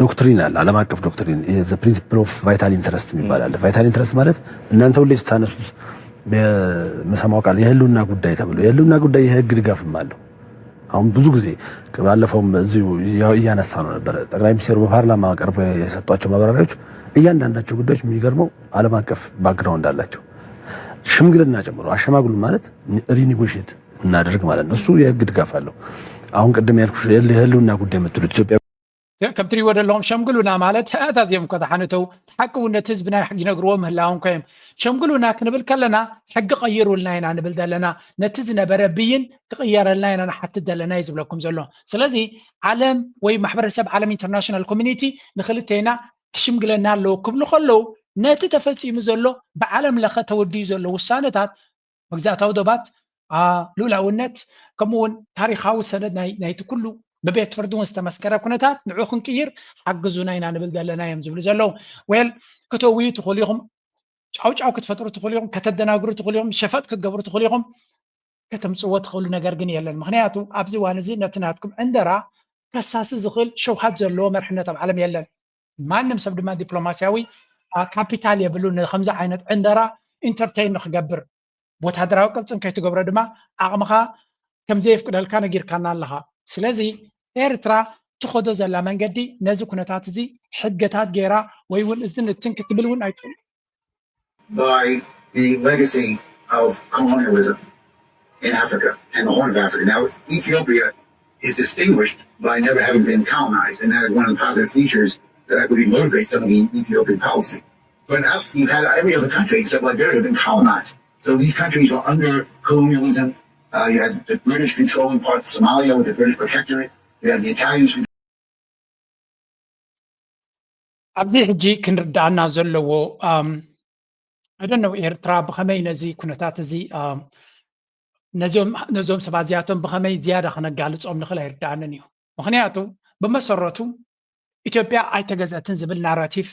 ዶክትሪን አለ፣ ዓለም አቀፍ ዶክትሪን፣ the principle of vital interest የሚባል አለ። ቫይታል ኢንትረስት ማለት እናንተ ሁሌ ስታነሱት የምሰማው ቃል የህልውና ጉዳይ ተብሎ፣ የህልውና ጉዳይ የህግ ድጋፍም አለው። አሁን ብዙ ጊዜ ባለፈውም እዚሁ እያ-፣ እያነሳ ነው ነበረ። ጠቅላይ ሚኒስትሩ በፓርላማ ቀርቦ የሰጧቸው ማብራሪያዎች እያንዳንዳቸው ጉዳዮች የሚገርመው ዓለም አቀፍ ባክግራውንድ አላቸው። ሽምግልና ጨምሮ አሸማግሉ ማለት ሪኒጎሽት እናደርግ ማለት ነው። እሱ የህግ ድጋፍ አለው። አሁን ቅድም ያልኩሽ የህል-፣ የህልውና ጉዳይ የምትሉት ኢትዮጵያ ከም ትሪእዎ ዘለኹም ሸምግሉና ማለት ኣታዚኦም እኮ ተሓንተው ሓቂ እውን ነቲ ህዝብና ይነግርዎ ምህላዎም ኮ እዮም። ሸምግሉና ክንብል ከለና ሕጊ ቀይሩልና ኢና ንብል ዘለና። ነቲ ዝነበረ ብይን ክቕየረልና ኢና ንሓትት ዘለና እዩ ዝብለኩም ዘሎ። ስለዚ ዓለም ወይ ማሕበረሰብ ዓለም ኢንተርናሽናል ኮሚኒቲ ንክልቴና ክሽምግለና ኣለዎ ክብሉ ከለዉ ነቲ ተፈፂሙ ዘሎ ብዓለም ለኸ ተወዲዩ ዘሎ ውሳነታት መግዛእታዊ ዶባት ልኡላውነት ከምኡ እውን ታሪኻዊ ሰነድ ናይቲ ኩሉ ብቤት ፍርዲ እውን ዝተመስከረ ኩነታት ንዑ ክንቅይር ሓግዙና ኢና ንብል ዘለና እዮም ዝብሉ ዘለዉ። ዌል ክትእውዩ ትኽእሉ ኢኹም፣ ጫውጫው ክትፈጥሩ ትኽእሉ ኢኹም፣ ከተደናግሩ ትኽእሉ ኢኹም፣ ሸፈጥ ክትገብሩ ትኽእሉ ኢኹም፣ ከተምፅዎ ትኽእሉ ነገር ግን የለን። ምክንያቱ ኣብዚ እዋን እዚ ነቲ ናትኩም ዕንደራ ከሳሲ ዝኽእል ሸውሃት ዘለዎ መርሕነት ኣብ ዓለም የለን። ማንም ሰብ ድማ ዲፕሎማሲያዊ ካፒታል የብሉ ንከምዚ ዓይነት ዕንደራ ኢንተርቴይን ንክገብር። ወታደራዊ ቅርፅን ከይትገብሮ ድማ ዓቕምኻ ከምዘየፍቅደልካ ነጊርካና ኣለኻ። ስለዚ ኤርትራ ትኸዶ ዘላ መንገዲ ነዚ ኩነታት እዚ ሕገታት ገይራ ወይ እውን እዚ ንትን ክትብል እውን ኣይትኽእል። By the legacy of colonialism in Africa and the Horn of Africa. Now, Ethiopia is distinguished by never having been colonized, and that is one of the positive features that I believe motivates some of the Ethiopian policy. But us, you've had every other country except Liberia have been colonized. So these countries were under colonialism. Uh, you had the British controlling parts of Somalia with the British protectorate. You had the Italians ኣብዚ ሕጂ ክንርዳእና ዘለዎ ኣደነው ኤርትራ ብኸመይ ነዚ ኩነታት እዚ ነዞም ሰባት እዚኣቶም ብኸመይ ዝያዳ ከነጋልፆም ንኽእል ኣይርዳእንን እዩ። ምክንያቱ ብመሰረቱ ኢትዮጵያ ኣይተገዘትን ዝብል ናራቲቭ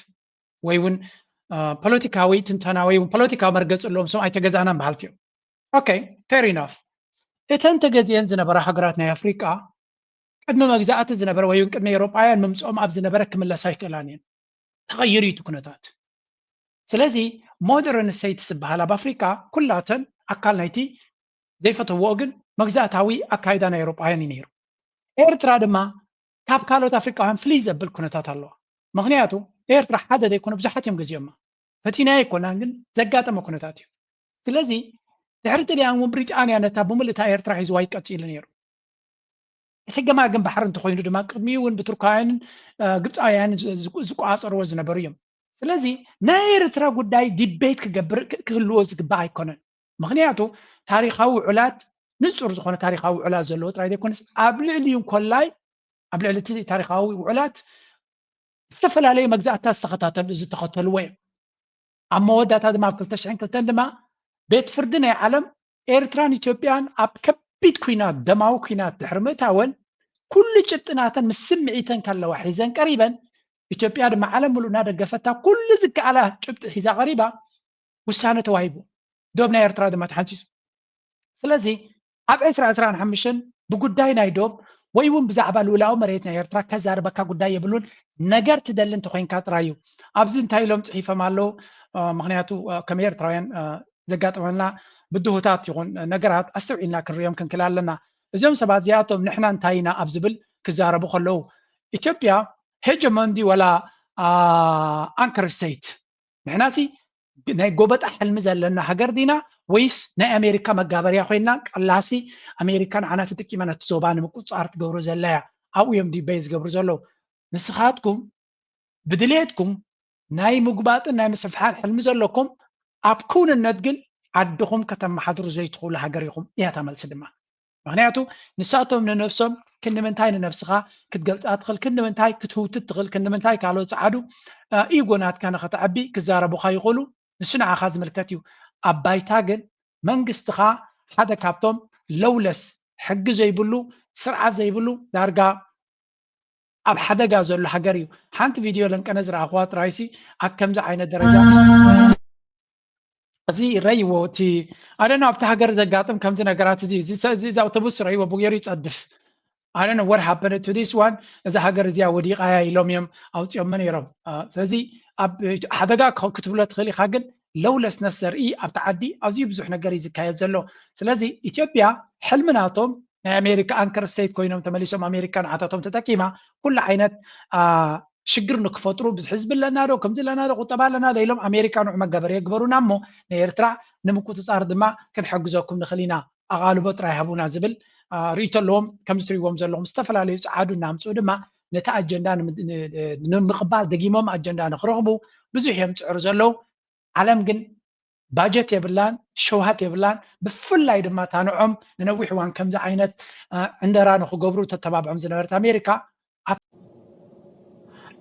ወይ እውን ፖለቲካዊ ትንተና ወይ እውን ፖለቲካዊ መርገፂ ኣለዎም፣ እሶም ኣይተገዛእናን በሃልቲ እዮም። ኦኬ፣ ፌር ኢናፍ። እተን ተገዚአን ዝነበራ ሃገራት ናይ ኣፍሪቃ ቅድሚ መግዛእቲ ዝነበረ ወይ እውን ቅድሚ ኤውሮጳውያን ምምፅኦም ኣብ ዝነበረ ክምለሳ ኣይክእላን እየን። ተቐይሩ እዩ እቲ ኩነታት። ስለዚ ሞደርን ስቴትስ ዝበሃል ኣብ ኣፍሪቃ ኩላተን ኣካል ናይቲ ዘይፈተውኦ ግን መግዛእታዊ ኣካይዳ ናይ ኤውሮጳውያን እዩ ነይሩ። ኤርትራ ድማ ካብ ካልኦት ኣፍሪቃውያን ፍልይ ዘብል ኩነታት ኣለዋ። ምክንያቱ ኤርትራ ሓደ ዘይኮነ ብዙሓት እዮም ገዚኦማ። ፈቲናዮ ኣይኮናን፣ ግን ዘጋጠመ ኩነታት እዩ። ስለዚ ድሕሪ ጥልያን እውን ብሪጣንያ ነታ ብምልእታ ኤርትራ ሒዝዋ ይቀፂሉ ነይሩ። እቲ ገማግም ባሕሪ እንተኮይኑ ድማ ቅድሚኡ እውን ብቱርካውያንን ግብፃውያንን ዝቆፃፀርዎ ዝነበሩ እዮም። ስለዚ ናይ ኤርትራ ጉዳይ ዲቤት ክገብር ክህልዎ ዝግባእ ኣይኮነን። ምክንያቱ ታሪካዊ ውዕላት ንፁር ዝኾነ ታሪካዊ ውዕላት ዘለዎ ጥራይ ዘይኮነስ ኣብ ልዕሊኡ እንኮላይ ኣብ ልዕሊ እቲ ታሪካዊ ውዕላት ዝተፈላለዩ መግዛእትታት ዝተኸታተሉ ዝተኸተልዎ እዮም። ኣብ መወዳእታ ድማ ኣብ ክልተ ሽሕን ክልተን ድማ ቤት ፍርዲ ናይ ዓለም ኤርትራን ኢትዮጵያን ኣብ ከቢድ ኩናት ደማዊ ኩናት ድሕሪ ምእታወን ኩሉ ጭብጥናተን ምስ ስምዒተን ከለዋ ሒዘን ቀሪበን ኢትዮጵያ ድማ ዓለም ሙሉእ እናደገፈታ ኩሉ ዝከኣላ ጭብጢ ሒዛ ቀሪባ ውሳነ ተዋሂቡ ዶብ ናይ ኤርትራ ድማ ተሓንፂፁ። ስለዚ ኣብ ዕስራ ዕስራን ሓሙሽተን ብጉዳይ ናይ ዶብ ወይ እውን ብዛዕባ ልኡላዊ መሬት ናይ ኤርትራ ከዛርበካ ጉዳይ የብሉን። ነገር ትደሊ እንተኮይንካ ጥራይ እዩ። ኣብዚ እንታይ ኢሎም ፅሒፎም ኣለዉ? ምክንያቱ ከም ኤርትራውያን ዘጋጥመና ብድሆታት ይኹን ነገራት ኣስተውዒልና ክንሪኦም ክንክል ኣለና። እዚኦም ሰባት እዚኣቶም ንሕና እንታይ ኢና ኣብ ዝብል ክዛረቡ ከለዉ ኢትዮጵያ ሄጀሞን ድዩ ወላ ኣንከር ስቴት? ንሕናሲ ናይ ጎበጣ ሕልሚ ዘለና ሃገር ዲና ወይስ ናይ ኣሜሪካ መጋበርያ ኮይና ቀላሲ ኣሜሪካ ንዓና ተጠቂማ ነቲ ዞባ ንምቁፅፃር ትገብሮ ዘለያ ኣብኡ እዮም ዲበይ ዝገብሩ ዘለዉ። ንስኻትኩም ብድሌትኩም ናይ ምጉባጥን ናይ ምስፍሓን ሕልሚ ዘለኩም ኣብ ክውንነት ግን ዓድኹም ከተመሓድሩ ዘይትኽእሉ ሃገር ኢኹም እያ እታ መልሲ ድማ። ምክንያቱ ንሳቶም ንነብሶም ክንዲ ምንታይ ንነብስኻ ክትገልፃ ትኽእል፣ ክንዲ ምንታይ ክትህውትት ትኽእል፣ ክንዲ ምንታይ ካልኦት ፀዓዱ ኢጎ ናትካ ንኸተዕቢ ክዛረቡኻ ይኽእሉ። ንሱ ንዓኻ ዝምልከት እዩ። ኣብ ባይታ ግን መንግስትኻ ሓደ ካብቶም ለውለስ ሕጊ ዘይብሉ ስርዓት ዘይብሉ ዳርጋ ኣብ ሓደጋ ዘሎ ሃገር እዩ። ሓንቲ ቪድዮ ለንቀነ ዝረኣኽዋ ጥራይሲ ኣብ ከምዚ ዓይነት ደረጃ እዚ ረይዎ እቲ ኣደና ኣብቲ ሃገር ዘጋጥም ከምዚ ነገራት እዚ እዚ ኣውቶቡስ ረይዎ ብጌሩ ይጸድፍ ኣደነ what happened to this one እዛ ሃገር እዚኣ ወዲቓያ ኢሎም እዮም ኣውፅኦሞ ነይሮም። ስለዚ ኣብ ሓደጋ ክትብሎ ትኽእል ኢኻ፣ ግን ለውለስነስ ዘርኢ ኣብቲ ዓዲ ኣዝዩ ብዙሕ ነገር እዩ ዝካየድ ዘሎ። ስለዚ ኢትዮጵያ ሕልሚ ናቶም ናይ ኣሜሪካ ኣንከር ስቴት ኮይኖም ተመሊሶም ኣሜሪካ ንዓታቶም ተጠቂማ ኩሉ ዓይነት ሽግር ንክፈጥሩ ብዙሕ ህዝቢ ኣለና ዶ ከምዚ ኣለና ዶ ቁጠባ ኣለና ዶ ኢሎም ኣሜሪካ ንዑ መጋበሪ የግበሩና እሞ ንኤርትራ ንምቁፅፃር ድማ ክንሕግዘኩም ንኽእል ኢና ኣቓልቦ ጥራይ ሃቡና ዝብል ርእይቶ ኣለዎም። ከምዚ ትሪእዎም ዘለኹም ዝተፈላለዩ ፀዓዱ እናምፅኡ ድማ ነቲ ኣጀንዳ ንምቅባል ደጊሞም ኣጀንዳ ንክረኽቡ ብዙሕ እዮም ዝፅዕሩ ዘለዉ። ዓለም ግን ባጀት የብላን፣ ሸውሃት የብላን። ብፍላይ ድማ ታንዖም ንነዊሕ እዋን ከምዚ ዓይነት ዕንደራ ንክገብሩ ተተባብዖም ዝነበረት ኣሜሪካ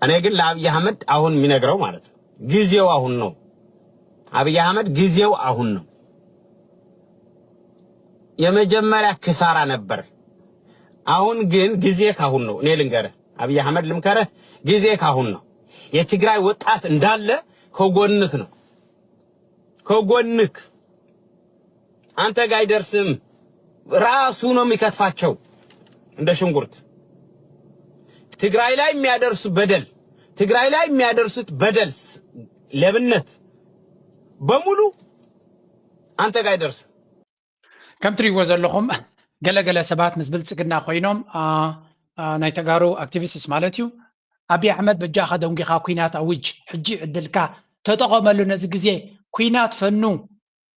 እኔ ግን ለአብይ አህመድ አሁን የሚነግረው ማለት ነው ጊዜው አሁን ነው። አብይ አህመድ ጊዜው አሁን ነው። የመጀመሪያ ክሳራ ነበር። አሁን ግን ጊዜ ካሁን ነው። እኔ ልንገርህ አብይ አህመድ ልምከረህ፣ ጊዜ ካሁን ነው። የትግራይ ወጣት እንዳለ ከጎንክ ነው፣ ከጎንክ አንተ ጋ አይደርስም። ራሱ ነው የሚከትፋቸው እንደ ሽንኩርት። ትግራይ ላይ የሚያደርሱ በደል ትግራይ ላይ የሚያደርሱት በደል፣ ለብነት በሙሉ አንተ ጋ አይደርስም። ከም ትሪእዎ ዘለኹም ገለገለ ሰባት ምስ ብልፅግና ኮይኖም ናይ ተጋሩ ኣክቲቪስትስ ማለት እዩ። ኣብይ ኣሕመድ በጃኻ ደንጊኻ ኩናት ኣውጅ፣ ሕጂ ዕድልካ ተጠቐመሉ ነዚ ግዜ። ኩናት ፈኑ።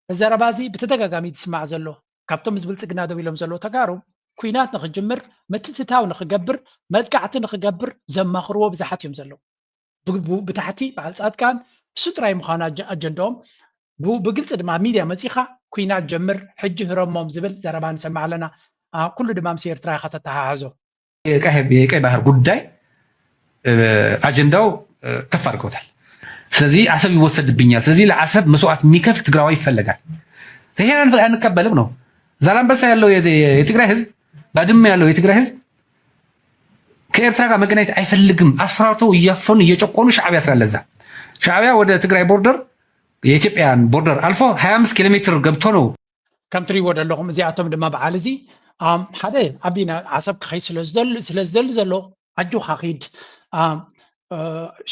እዚ ዘረባ እዚ ብተደጋጋሚ ዝስማዕ ዘሎ ካብቶም ምስ ብልፅግና ደው ኢሎም ዘለዉ ተጋሩ ኩናት ንክጅምር ምትትታው ንክገብር መጥቃዕቲ ንክገብር ዘማኽርዎ ብዙሓት እዮም ዘለዉ። ብታሕቲ በዓል ፃድቃን እሱ ጥራይ ምዃኑ ኣጀንዳኦም ብግልፂ ድማ ኣብ ሚድያ መፂኻ ኩናት ጀምር ሕጂ ህረሞም ዝብል ዘረባ ንሰምዕ ኣለና። ኩሉ ድማ ምስ ኤርትራ ኢኻ ተተሓሕዞ። የቀይ ባህር ጉዳይ አጀንዳው ከፍ አድርገውታል። ስለዚህ አሰብ ይወሰድብኛል፣ ስለዚህ ለአሰብ መስዋዕት የሚከፍል ትግራዋይ ይፈለጋል። ይሄን አንቀበልም ነው። ዛላንበሳ ያለው የትግራይ ህዝብ፣ ባድመ ያለው የትግራይ ህዝብ ከኤርትራ ጋር መገናኘት አይፈልግም። አስፈራርተው እያፈኑ እየጨቆኑ ሻዕቢያ ስላለ እዛ ሻዕቢያ ወደ ትግራይ ቦርደር የኢትዮጵያን ቦርደር አልፎ ሃያ አምስት ኪሎ ሜትር ገብቶ ነው። ከም ትሪእዎ ዘለኹም እዚኣቶም ድማ በዓል እዚ ሓደ ኣቢና ዓሰብ ክኸይ ስለ ዝደሊ ዘሎ ኣጆኻ ኺድ።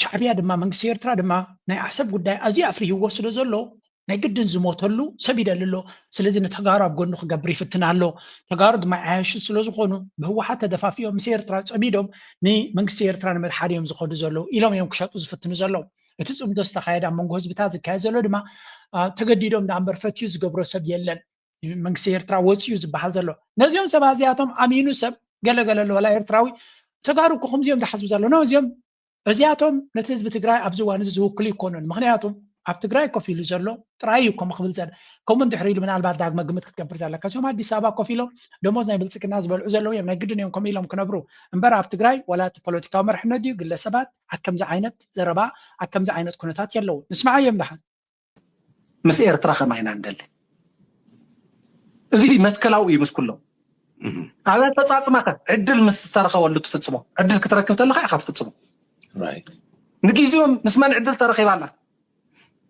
ሻዕቢያ ድማ መንግስቲ ኤርትራ ድማ ናይ ዓሰብ ጉዳይ ኣዝዩ ኣፍሪህዎ ስለ ዘሎ ናይ ግድን ዝሞተሉ ሰብ ይደሊ ኣሎ። ስለዚ ንተጋሩ ኣብ ጎኑ ክገብር ይፍትን ኣሎ። ተጋሩ ድማ ይዓየሹ ስለ ዝኾኑ ብህወሓት ተደፋፊኦም ምስ ኤርትራ ጸሚዶም ንመንግስቲ ኤርትራ ንምድሓር እዮም ዝኸዱ ዘለዉ ኢሎም እዮም ክሸጡ ዝፍትኑ ዘለዉ። እቲ ጽምዶ ዝተኻየደ ኣብ መንጎ ህዝብታት ዝካየድ ዘሎ ድማ ተገዲዶም ደኣ እምበር ፈትዩ ዝገብሮ ሰብ የለን። መንግስቲ ኤርትራ ወፂኡ ዝበሃል ዘሎ ነዚኦም ሰባት እዚኣቶም ኣሚኑ ሰብ ገለገለ ኣለወላ ኤርትራዊ ተጋሩ እኮ ከምዚኦም ዝሓስቡ ዘሎ ነዚኦም እዚኣቶም ነቲ ህዝቢ ትግራይ ኣብዚ እዋን እዚ ዝውክሉ ይኮኑን። ምክንያቱ ኣብ ትግራይ ኮፍ ኢሉ ዘሎ ጥራይ እዩ ከምኡ ክብል ዘለ ከምኡ እንድሕር ኢሉ ምናልባት ዳግመ ግምት ክትገብር ዘለካ እዚኦም ኣዲስ ኣበባ ኮፍ ኢሎም ደሞዝ ናይ ብልፅግና ዝበልዑ ዘለዉ እዮም። ናይ ግድን እዮም ከምኡ ኢሎም ክነብሩ እምበር ኣብ ትግራይ ዋላ እቲ ፖለቲካዊ መርሕነት ድዩ ግለሰባት ኣብ ከምዚ ዓይነት ዘረባ ኣብ ከምዚ ዓይነት ኩነታት የለዉ። ንስምዓዮም ደሓን። ምስ ኤርትራ ከማይ ኢና ንደሊ። እዚ መትከላዊ እዩ ምስ ኩሎም። ኣብ ኣፈጻጽማኸ ዕድል ምስ ዝተረኸበሉ ትፍጽሞ። ዕድል ክትረክብ ተለኻ ኢኻ ትፍጽሞ። ንግዜኦም ምስ መን ዕድል ተረኺባ ኣላ?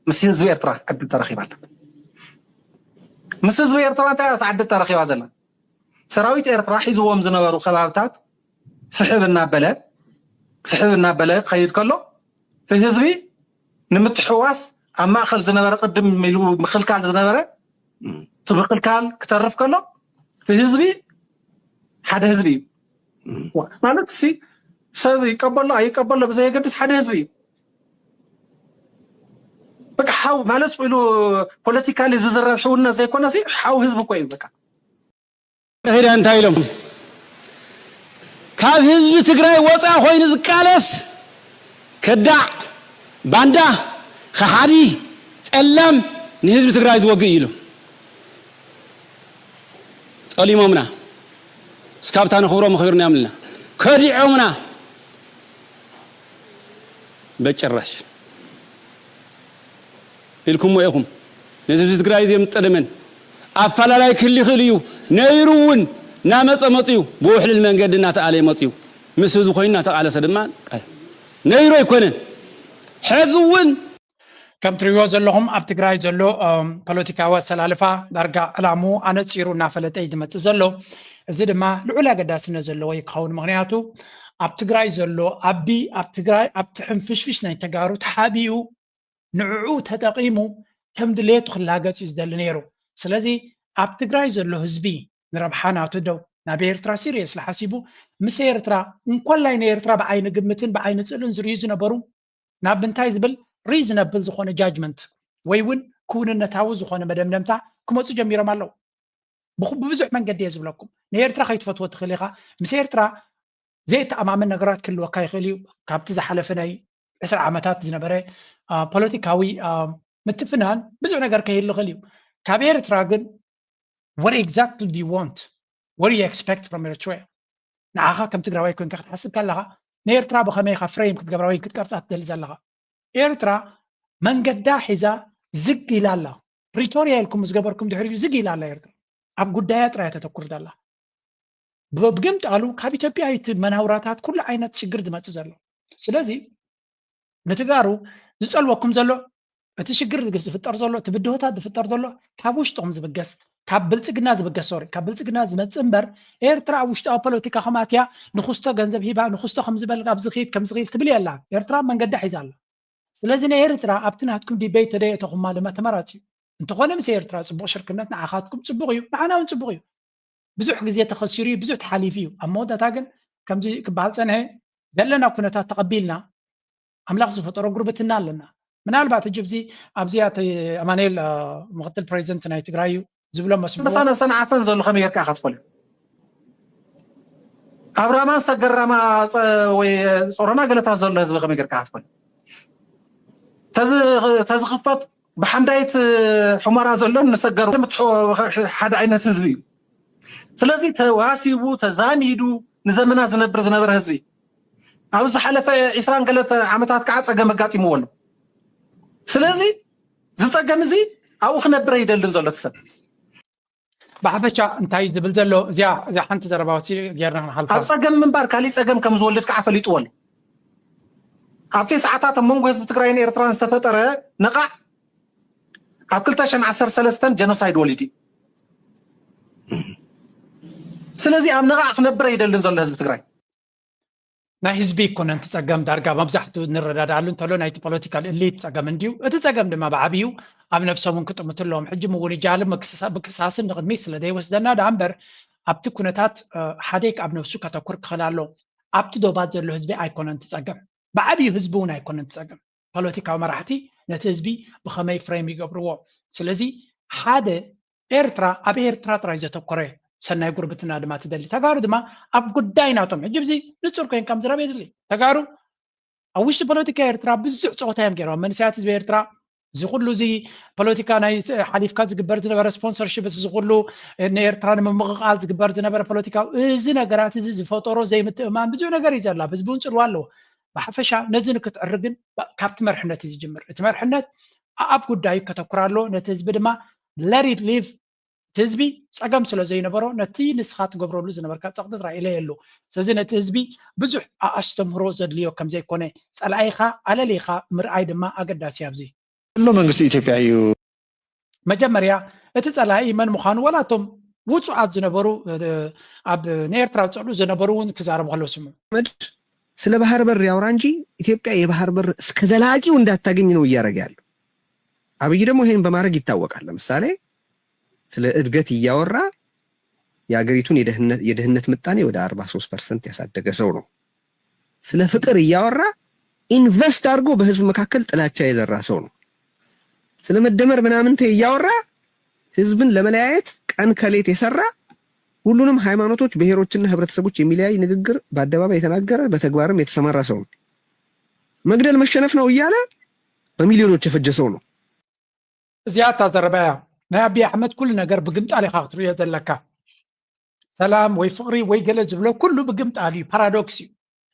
ምስ ህዝቢ ኤርትራ ዕድል ተረኺባ ኣላ። ምስ ህዝቢ ኤርትራ እንታይ እያ ዕድል ተረኺባ ዘላ? ሰራዊት ኤርትራ ሒዝዎም ዝነበሩ ከባብታት ስሕብ እናበለ ስሕብ እናበለ ክኸይድ ከሎ እቲ ህዝቢ ንምትሕዋስ ኣብ ማእኸል ዝነበረ ቅድም ኢሉ ምኽልካል ዝነበረ እቲ ምኽልካል ክተርፍ ከሎ እቲ ህዝቢ ሓደ ህዝቢ እዩ ማለት ሲ ሰብ ይቀበሎ ኣይቀበሎ ብዘየገድስ ሓደ ህዝቢ እዩ። በቃ ሓው ማለት ኢሉ ፖለቲካሊ ዝዝረብ ሕውነት ዘይኮነ ሲ ሓው ህዝቢ እኮ እዩ በቃ። ሄዳ እንታይ ኢሎም ካብ ህዝቢ ትግራይ ወፃ ኮይኑ ዝቃለስ ከዳዕ ባንዳ ከሓዲ ጠላም ንህዝቢ ትግራይ ዝወግእ ኢሎም ጠሊሞምና እስካብታ ንኽብሮ መኽብርና ምልና ከዲዖምና በጭራሽ ኢልኩሞ ኢኹም ነዚ ህዝቢ ትግራይ ዘምጠደመን ኣፈላላይ ክህሉ ይኽእል እዩ ነይሩ እውን እናመፀ መፅዩ ብውሕልል መንገዲ እናተኣለ መፅዩ ምስ ህዝቢ ኮይኑ እናተቓለሰ ድማ ነይሩ ኣይኮነን ሕዚ እውን ከም ትሪእዎ ዘለኹም ኣብ ትግራይ ዘሎ ፖለቲካዊ ኣሰላልፋ ዳርጋ ዕላምኡ ኣነፂሩ እናፈለጠ እዩ ዝመፅእ ዘሎ። እዚ ድማ ልዑል ኣገዳስነት ዘለዎ እዩ ክኸውን። ምክንያቱ ኣብ ትግራይ ዘሎ ኣቢ ኣብ ትግራይ ኣብቲ ሕንፍሽፍሽ ናይ ተጋሩ ተሓቢኡ ንዕኡ ተጠቒሙ ከም ድሌቱ ክላገፅ እዩ ዝደሊ ነይሩ። ስለዚ ኣብ ትግራይ ዘሎ ህዝቢ ንረብሓ ናቱ ደው ናብ ኤርትራ ሲሪየስሊ ሓሲቡ ምስ ኤርትራ እንኮላይ ንኤርትራ ብዓይኒ ግምትን ብዓይኒ ስእልን ዝርእዩ ዝነበሩ ናብ እንታይ ዝብል ሪዝነብል ዝኾነ ጃጅመንት ወይ እውን ክውንነታዊ ዝኾነ መደምደምታ ክመፁ ጀሚሮም ኣለዉ። ብብዙሕ መንገዲ እየ ዝብለኩም። ንኤርትራ ከይትፈትዎ ትኽእል ኢኻ። ምስ ኤርትራ ዘይተኣማምን ነገራት ክህልወካ ይኽእል እዩ። ካብቲ ዝሓለፈ ናይ ዕስራ ዓመታት ዝነበረ ፖለቲካዊ ምትፍናን ብዙሕ ነገር ከይህሉ ይኽእል እዩ። ካብ ኤርትራ ግን what exactly do you want? What do you expect from Eritrea? ንዓኻ ከም ትግራዋይ ኮይንካ ክትሓስብ ከለኻ ንኤርትራ ብኸመይ ኢኻ ፍሬም ክትገብራ ወይ ክትቀርጻ ትደሊ ዘለኻ? ኤርትራ መንገዳ ሒዛ ዝግ ኢላ ኣላ። ፕሪቶርያ ኢልኩም ዝገበርኩም ድሕሪኡ ዝግ ኢላ ኣላ ኤርትራ። ኣብ ጉዳያ ጥራይ ተተኩር ዘላ። ብግምጣሉ ካብ ኢትዮጵያ እቲ መናውራታት ኩሉ ዓይነት ሽግር ዝመጽእ ዘሎ። ስለዚ ንትጋሩ ዝጸልወኩም ዘሎ እቲ ሽግር ዝፍጠር ዘሎ እቲ ብድሆታት ዝፍጠር ዘሎ ካብ ውሽጦም ዝብገስ ካብ ብልጽግና ዝብገስ ሶሪ ካብ ብልጽግና ዝመጽእ እምበር ኤርትራ ኣብ ውሽጣዊ ፖለቲካ ከማትያ ንክስቶ ገንዘብ ሂባ ንክስቶ ከምዝበል ኣብዚ ኺድ ከምዚ ኺድ ትብል የላ። ኤርትራ መንገዳ ሒዛ ኣላ። ስለዚ ንኤርትራ ኣብቲ ናትኩም ዲቤት ተደየተኹማ ድማ ተመራጺ እዩ። እንተኾነ ምስ ኤርትራ ጽቡቕ ሽርክነት ንዓኻትኩም ጽቡቕ እዩ፣ ንዓና እውን ጽቡቕ እዩ። ብዙሕ ግዜ ተኸሲሩ እዩ፣ ብዙሕ ተሓሊፉ እዩ። ኣብ መወዳእታ ግን ከምዚ ክበሃል ጸንሐ ዘለና ኩነታት ተቐቢልና ኣምላኽ ዝፈጠሮ ጉርብትና ኣለና። ምናልባት ሕጂ ኣብዚ ኣብዚኣ ኣማኑኤል ምክትል ፕሬዚደንት ናይ ትግራይ እዩ ዝብሎ መስሎ ነብሳ ነብሰን ዓፈን ዘሎ ከመይ ጌርካ ኢኻ ትፈልዮ? ኣብራማ ሰገራማ ወይ ጾሮና ገለታ ዘሎ ህዝቢ ከመይ ጌርካ ኢኻ ትፈልዮ? ተዝኽፈት ብሓምዳይት ሑመራ ዘሎን ንሰገር ሓደ ዓይነት ህዝቢ እዩ። ስለዚ ተዋሲቡ ተዛሚዱ ንዘመናት ዝነብር ዝነበረ ህዝቢ ኣብ ዝሓለፈ ዒስራን ገለ ዓመታት ከዓ ፀገም ኣጋጢምዎ ኣሎ። ስለዚ ዝፀገም እዚ ኣብኡ ክነብር ኣይደልን ዘሎ እቲ ሰብ። ብሓፈሻ እንታይ ዝብል ዘሎ እዚኣ እዚኣ ሓንቲ ዘረባ ወሲ ጌርና ክንሓልፋ ኣብ ፀገም ምንባር ካሊእ ፀገም ከም ዝወልድ ከዓ ፈሊጥዎ ኣሎ። ኣብቲ ሰዓታት ኣብ መንጎ ህዝቢ ትግራይን ኤርትራን ዝተፈጠረ ነቓዕ ኣብ ክልተ ሽሕን ዓሰርተ ሰለስተን ጀኖሳይድ ወሊዱ እዩ። ስለዚ ኣብ ነቓዕ ክነብር ኣይደልን ዘሎ ህዝቢ ትግራይ። ናይ ህዝቢ ኣይኮነን እቲ ፀገም ዳርጋ መብዛሕትኡ ንረዳድኣሉ እንተሎ ናይቲ ፖለቲካል እሊት ፀገም እንድዩ። እቲ ፀገም ድማ ብዓብዩ ኣብ ነብሶም እውን ክጥምቱ ኣለዎም። ሕጂ ምውንጃልን ምክስሳስን ንቕድሚት ስለ ዘይወስደና ደኣ እምበር ኣብቲ ኩነታት ሓደ ኣብ ነብሱ ከተኩር ክኽእል ኣሎ። ኣብቲ ዶባት ዘሎ ህዝቢ ኣይኮነን እቲ ፀገም። ብዓብዩ ህዝቢ እውን ኣይኮነን እቲ ፀገም። ፖለቲካዊ መራሕቲ ነቲ ህዝቢ ብኸመይ ፍሬም ይገብርዎ? ስለዚ ሓደ ኤርትራ ኣብ ኤርትራ ጥራይ ዘተኮረ ሰናይ ጉርብትና ድማ ትደሊ። ተጋሩ ድማ ኣብ ጉዳይ ናቶም ሕጂ ብዚ ንጹር ኮይንካ ምዝራብ የድሊ። ተጋሩ ኣብ ውሽጢ ፖለቲካ ኤርትራ ብዙሕ ፀወታ እዮም ገይሮም። መንእሰያት ህዝቢ ኤርትራ እዚ ኩሉ እዚ ፖለቲካ ናይ ሓሊፍካ ዝግበር ዝነበረ ስፖንሰርሽፕ እዚ ኩሉ ንኤርትራ ንምምቕቓል ዝግበር ዝነበረ ፖለቲካዊ እዚ ነገራት እዚ ዝፈጠሮ ዘይምትእማን ብዙሕ ነገር እዩ ዘላ። ህዝቢ እውን ፅልዋ ኣለዎ። ብሓፈሻ ነዚ ንክትዕሪ ግን ካብቲ መርሕነት እዩ ዝጅምር። እቲ መርሕነት ኣብ ጉዳዩ ከተኩር ኣለዎ። ነቲ ህዝቢ ድማ let it live እቲ ህዝቢ ፀገም ስለ ዘይነበሮ ነቲ ንስኻ ትገብረሉ ዝነበርካ ፀቕጢ ጥራይ ኢለየሉ። ስለዚ ነቲ ህዝቢ ብዙሕ ኣስተምህሮ ዘድልዮ ከም ዘይኮነ ፀላኢኻ ኣለሊኻ ምርኣይ ድማ ኣገዳሲ ኣብዚ። ዘሎ መንግስቲ ኢትዮጵያ እዩ። መጀመርያ እቲ ፀላኢ መን ምዃኑ ዋላ እቶም ውፁዓት ዝነበሩ ኣብ ንኤርትራ ዝፀልኡ ዝነበሩ እውን ክዛረቡ ከለዉ ስምዑ። ስለ ባህር በር ያውራ እንጂ ኢትዮጵያ የባህር በር እስከ ዘላቂው እንዳታገኝ ነው እያደረገ ያለው። አብይ ደግሞ ይሄን በማድረግ ይታወቃል። ለምሳሌ ስለ እድገት እያወራ የአገሪቱን የድህነት ምጣኔ ወደ አርባ ሶስት ፐርሰንት ያሳደገ ሰው ነው። ስለ ፍቅር እያወራ ኢንቨስት አድርጎ በህዝብ መካከል ጥላቻ የዘራ ሰው ነው። ስለ መደመር ምናምንቴ እያወራ ህዝብን ለመለያየት ቀን ከሌት የሰራ፣ ሁሉንም ሃይማኖቶች፣ ብሔሮችና ህብረተሰቦች የሚለያይ ንግግር በአደባባይ የተናገረ፣ በተግባርም የተሰማራ ሰው ነው። መግደል መሸነፍ ነው እያለ በሚሊዮኖች የፈጀ ሰው ነው። እዚኣ እታ ዘረባ እያ። ናይ ኣቢይ ኣሕመድ ኩሉ ነገር ብግምጣል ኢኻ ክትርእዮ ዘለካ። ሰላም ወይ ፍቕሪ ወይ ገለ ዝብሎ ኩሉ ብግምጣል እዩ፣ ፓራዶክስ እዩ።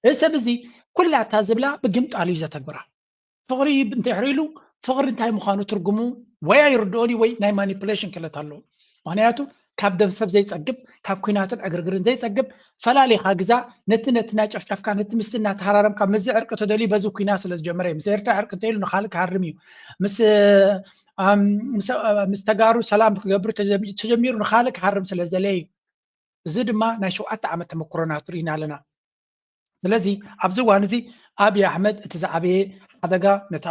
እዚ ሰብ እዚ ኩላ እታ ዝብላ ብግምጣል እዩ ዘተግብራ። ፍቕሪ እንድሕር ኢሉ ፍቕሪ እንታይ ምዃኑ ትርጉሙ ወይ ኣይርድኦን እዩ ወይ ናይ ማኒፕሌሽን ክእለት ኣለዎ። ምኽንያቱ ካብ ደም ሰብ ዘይፀግብ ካብ ኲናትን ዕግርግርን ዘይፀግብ ፈላሊኻ ግዛ ነቲ ነቲ እናጨፍጨፍካ ነቲ ምስቲ እናተሃራረምካ ምስዚ ዕርቂ ተደልዩ በዚ ኲናት ስለ ዝጀመረ እዩ። ምስ ኤርትራ ዕርቂ እንተኢሉ ንኻልእ ክሃርም እዩ። ምስ ምስ ተጋሩ ሰላም ክገብር ተጀሚሩ ንኻልእ ክሃርም ስለ ዝደለየ እዩ። እዚ ድማ ናይ ሸውዓተ ዓመት ተመክሮና ርኢና ኣለና። ስለዚ ኣብዚ እዋን እዚ ኣብይ ኣሕመድ እቲ ዝዓበየ ሓደጋ ነታ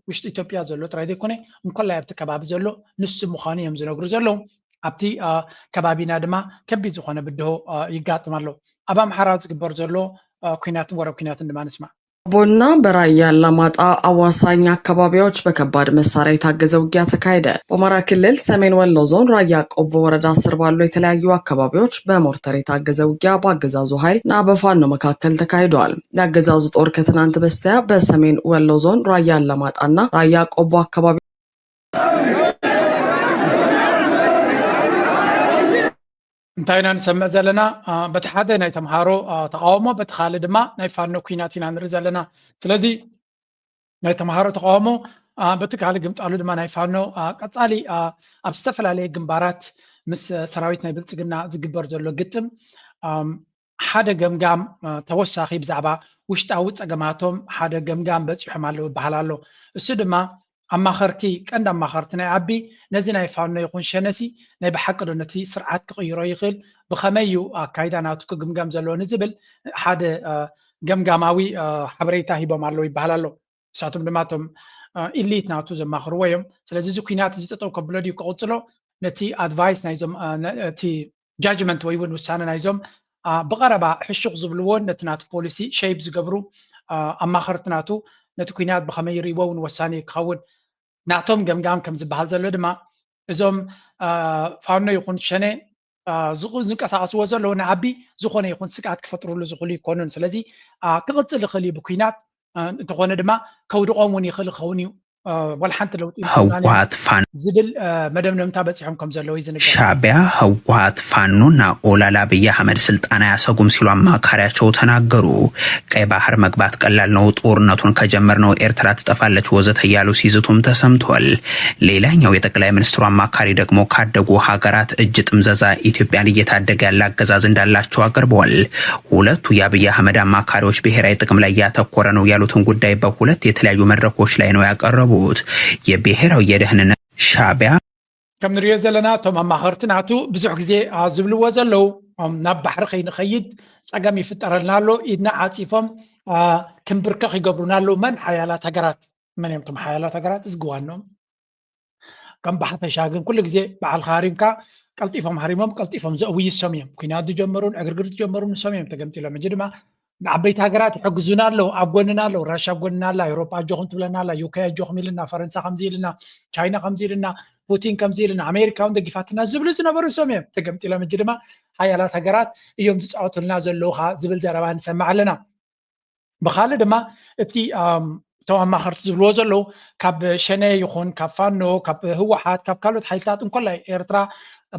ውሽጢ ኢትዮጵያ ዘሎ ጥራይ ዘይኮነ እንኮላይ ኣብቲ ከባቢ ዘሎ ንሱ ምዃኑ እዮም ዝነግሩ ዘለዉ። ኣብቲ ከባቢና ድማ ከቢድ ዝኾነ ብድሆ ይጋጥም ኣሎ። ኣብ ኣምሓራ ዝግበር ዘሎ ኲናትን ወረ ኲናትን ድማ ንስማዕ። ቦና በራያ አላማጣ አዋሳኝ አካባቢዎች በከባድ መሳሪያ የታገዘ ውጊያ ተካሄደ። በአማራ ክልል ሰሜን ወሎ ዞን ራያ ቆቦ ወረዳ ስር ባሉ የተለያዩ አካባቢዎች በሞርተር የታገዘ ውጊያ በአገዛዙ ኃይል እና በፋኖ መካከል ተካሂደዋል። የአገዛዙ ጦር ከትናንት በስቲያ በሰሜን ወሎ ዞን ራያ አላማጣና ራያ ቆቦ አካባቢ እንታይ ኢና ንሰምዕ ዘለና? በቲ ሓደ ናይ ተምሃሮ ተቃውሞ፣ በቲ ካልእ ድማ ናይ ፋኖ ኩናት ኢና ንርኢ ዘለና። ስለዚ ናይ ተምሃሮ ተቃውሞ፣ በቲ ካልእ ግምጣሉ ድማ ናይ ፋኖ ቀጻሊ ኣብ ዝተፈላለየ ግንባራት ምስ ሰራዊት ናይ ብልጽግና ዝግበር ዘሎ ግጥም ሓደ ገምጋም ተወሳኺ ብዛዕባ ውሽጣዊ ጸገማቶም ሓደ ገምጋም በጺሖም ኣለዉ ይበሃል ኣሎ። እሱ ድማ ኣማኸርቲ፣ ቀንዲ ኣማኸርቲ ናይ ኣቢ ነዚ ናይ ፋኖ ይኹን ሸነሲ ናይ ብሓቂ ዶ ነቲ ስርዓት ክቕይሮ ይኽእል፣ ብኸመይ እዩ ኣካይዳ ናቱ ክግምገም ዘለዎ ንዝብል ሓደ ገምጋማዊ ሓበሬታ ሂቦም ኣለዉ ይበሃል ኣሎ። ንሳቶም ድማ እቶም ኢሊት ናቱ ዘማኽርዎ እዮም። ስለዚ እዚ ኩናት እዚ ጠጠው ከብሎ ድዩ ክቕጽሎ፣ ነቲ ኣድቫይስ ናይዞም እቲ ጃጅመንት ወይ እውን ውሳነ ናይዞም ብቐረባ ሕሹኽ ዝብልዎን ነቲ ናቱ ፖሊሲ ሸይፕ ዝገብሩ ኣማኸርቲ ናቱ ነቲ ኩናት ብኸመይ ይርእይዎ እውን ወሳኒ ክኸውን ናቶም ገምጋም ከም ዝበሃል ዘሎ ድማ እዞም ፋኖ ይኹን ሸነ ዝንቀሳቀስዎ ዘለዉ ንዓቢ ዝኾነ ይኹን ስግኣት ክፈጥሩሉ ዝኽእሉ ይኮኑን። ስለዚ ክቕፅል ይኽእል እዩ ብኩናት እንተኾነ ድማ ከውድቖም እውን ይኽእል ይኸውን እዩ። ወላ ሓንቲ ለውጢ ህወሓት ፋኖ ዝብል መደምደምታ በፂሖም ከም ዘለዉ እዩ ዝንገር። ሻዕቢያ ህወሓት ፋኖና ኦላል አብይ አህመድ ስልጣን አያሰጉም ሲሉ አማካሪያቸው ተናገሩ። ቀይ ባህር መግባት ቀላል ነው፣ ጦርነቱን ከጀመርነው ኤርትራ ትጠፋለች ወዘተ እያሉ ሲዝቱም ተሰምቷል። ሌላኛው የጠቅላይ ሚኒስትሩ አማካሪ ደግሞ ካደጉ ሀገራት እጅ ጥምዘዛ ኢትዮጵያን እየታደገ ያለ አገዛዝ እንዳላቸው አቅርበዋል። ሁለቱ የአብይ አህመድ አማካሪዎች ብሔራዊ ጥቅም ላይ ያተኮረ ነው ያሉትን ጉዳይ በሁለት የተለያዩ መድረኮች ላይ ነው ያቀረቡት። የብሔራዊ የደህንነት ሻዕቢያ ከም ንሪኦ ዘለና እቶም ኣማኸርቲ ናቱ ብዙሕ ግዜ ዝብልዎ ዘለዉ ናብ ባሕሪ ከይንኸይድ ፀገም ይፍጠረልና ኣሎ፣ ኢድና ዓፂፎም ክንብርከኽ ይገብሩና ኣለዉ። መን ሓያላት ሃገራት? መን እዮም እቶም ሓያላት ሃገራት? እዝግዋኖም ከም ብሓፈሻ ግን ኩሉ ግዜ ባዕልካ ሃሪምካ ቀልጢፎም ሃሪሞም ቀልጢፎም ዘእውዩ እሶም እዮም። ኩናት ዝጀመሩን ዕግርግር ዝጀመሩን እሶም እዮም ተገምጢሎም። ሕጂ ድማ ንዓበይቲ ሃገራት ይሕግዙና ኣለዉ፣ ኣብ ጎንና ኣለዉ። ራሻ ኣብ ጎንና ኣላ፣ ኤውሮጳ ኣጆኹም ትብለና ኣላ፣ ዩኬ ኣጆኹም ኢልና፣ ፈረንሳ ከምዚ ኢልና፣ ቻይና ከምዚ ኢልና፣ ፑቲን ከምዚ ኢልና፣ ኣሜሪካ እውን ደጊፋትና ዝብሉ ዝነበሩ እሶም እዮም ተገምጢሎም። ሕጂ ድማ ሓያላት ሃገራት እዮም ዝፃወቱልና ዘለዉ ዝብል ዘረባ ንሰምዕ ኣለና። ብኻልእ ድማ እቲ እቶም ኣማኸርቲ ዝብልዎ ዘለዉ ካብ ሸነ ይኹን ካብ ፋኖ ካብ ህወሓት ካብ ካልኦት ሓይልታት እንኮላይ ኤርትራ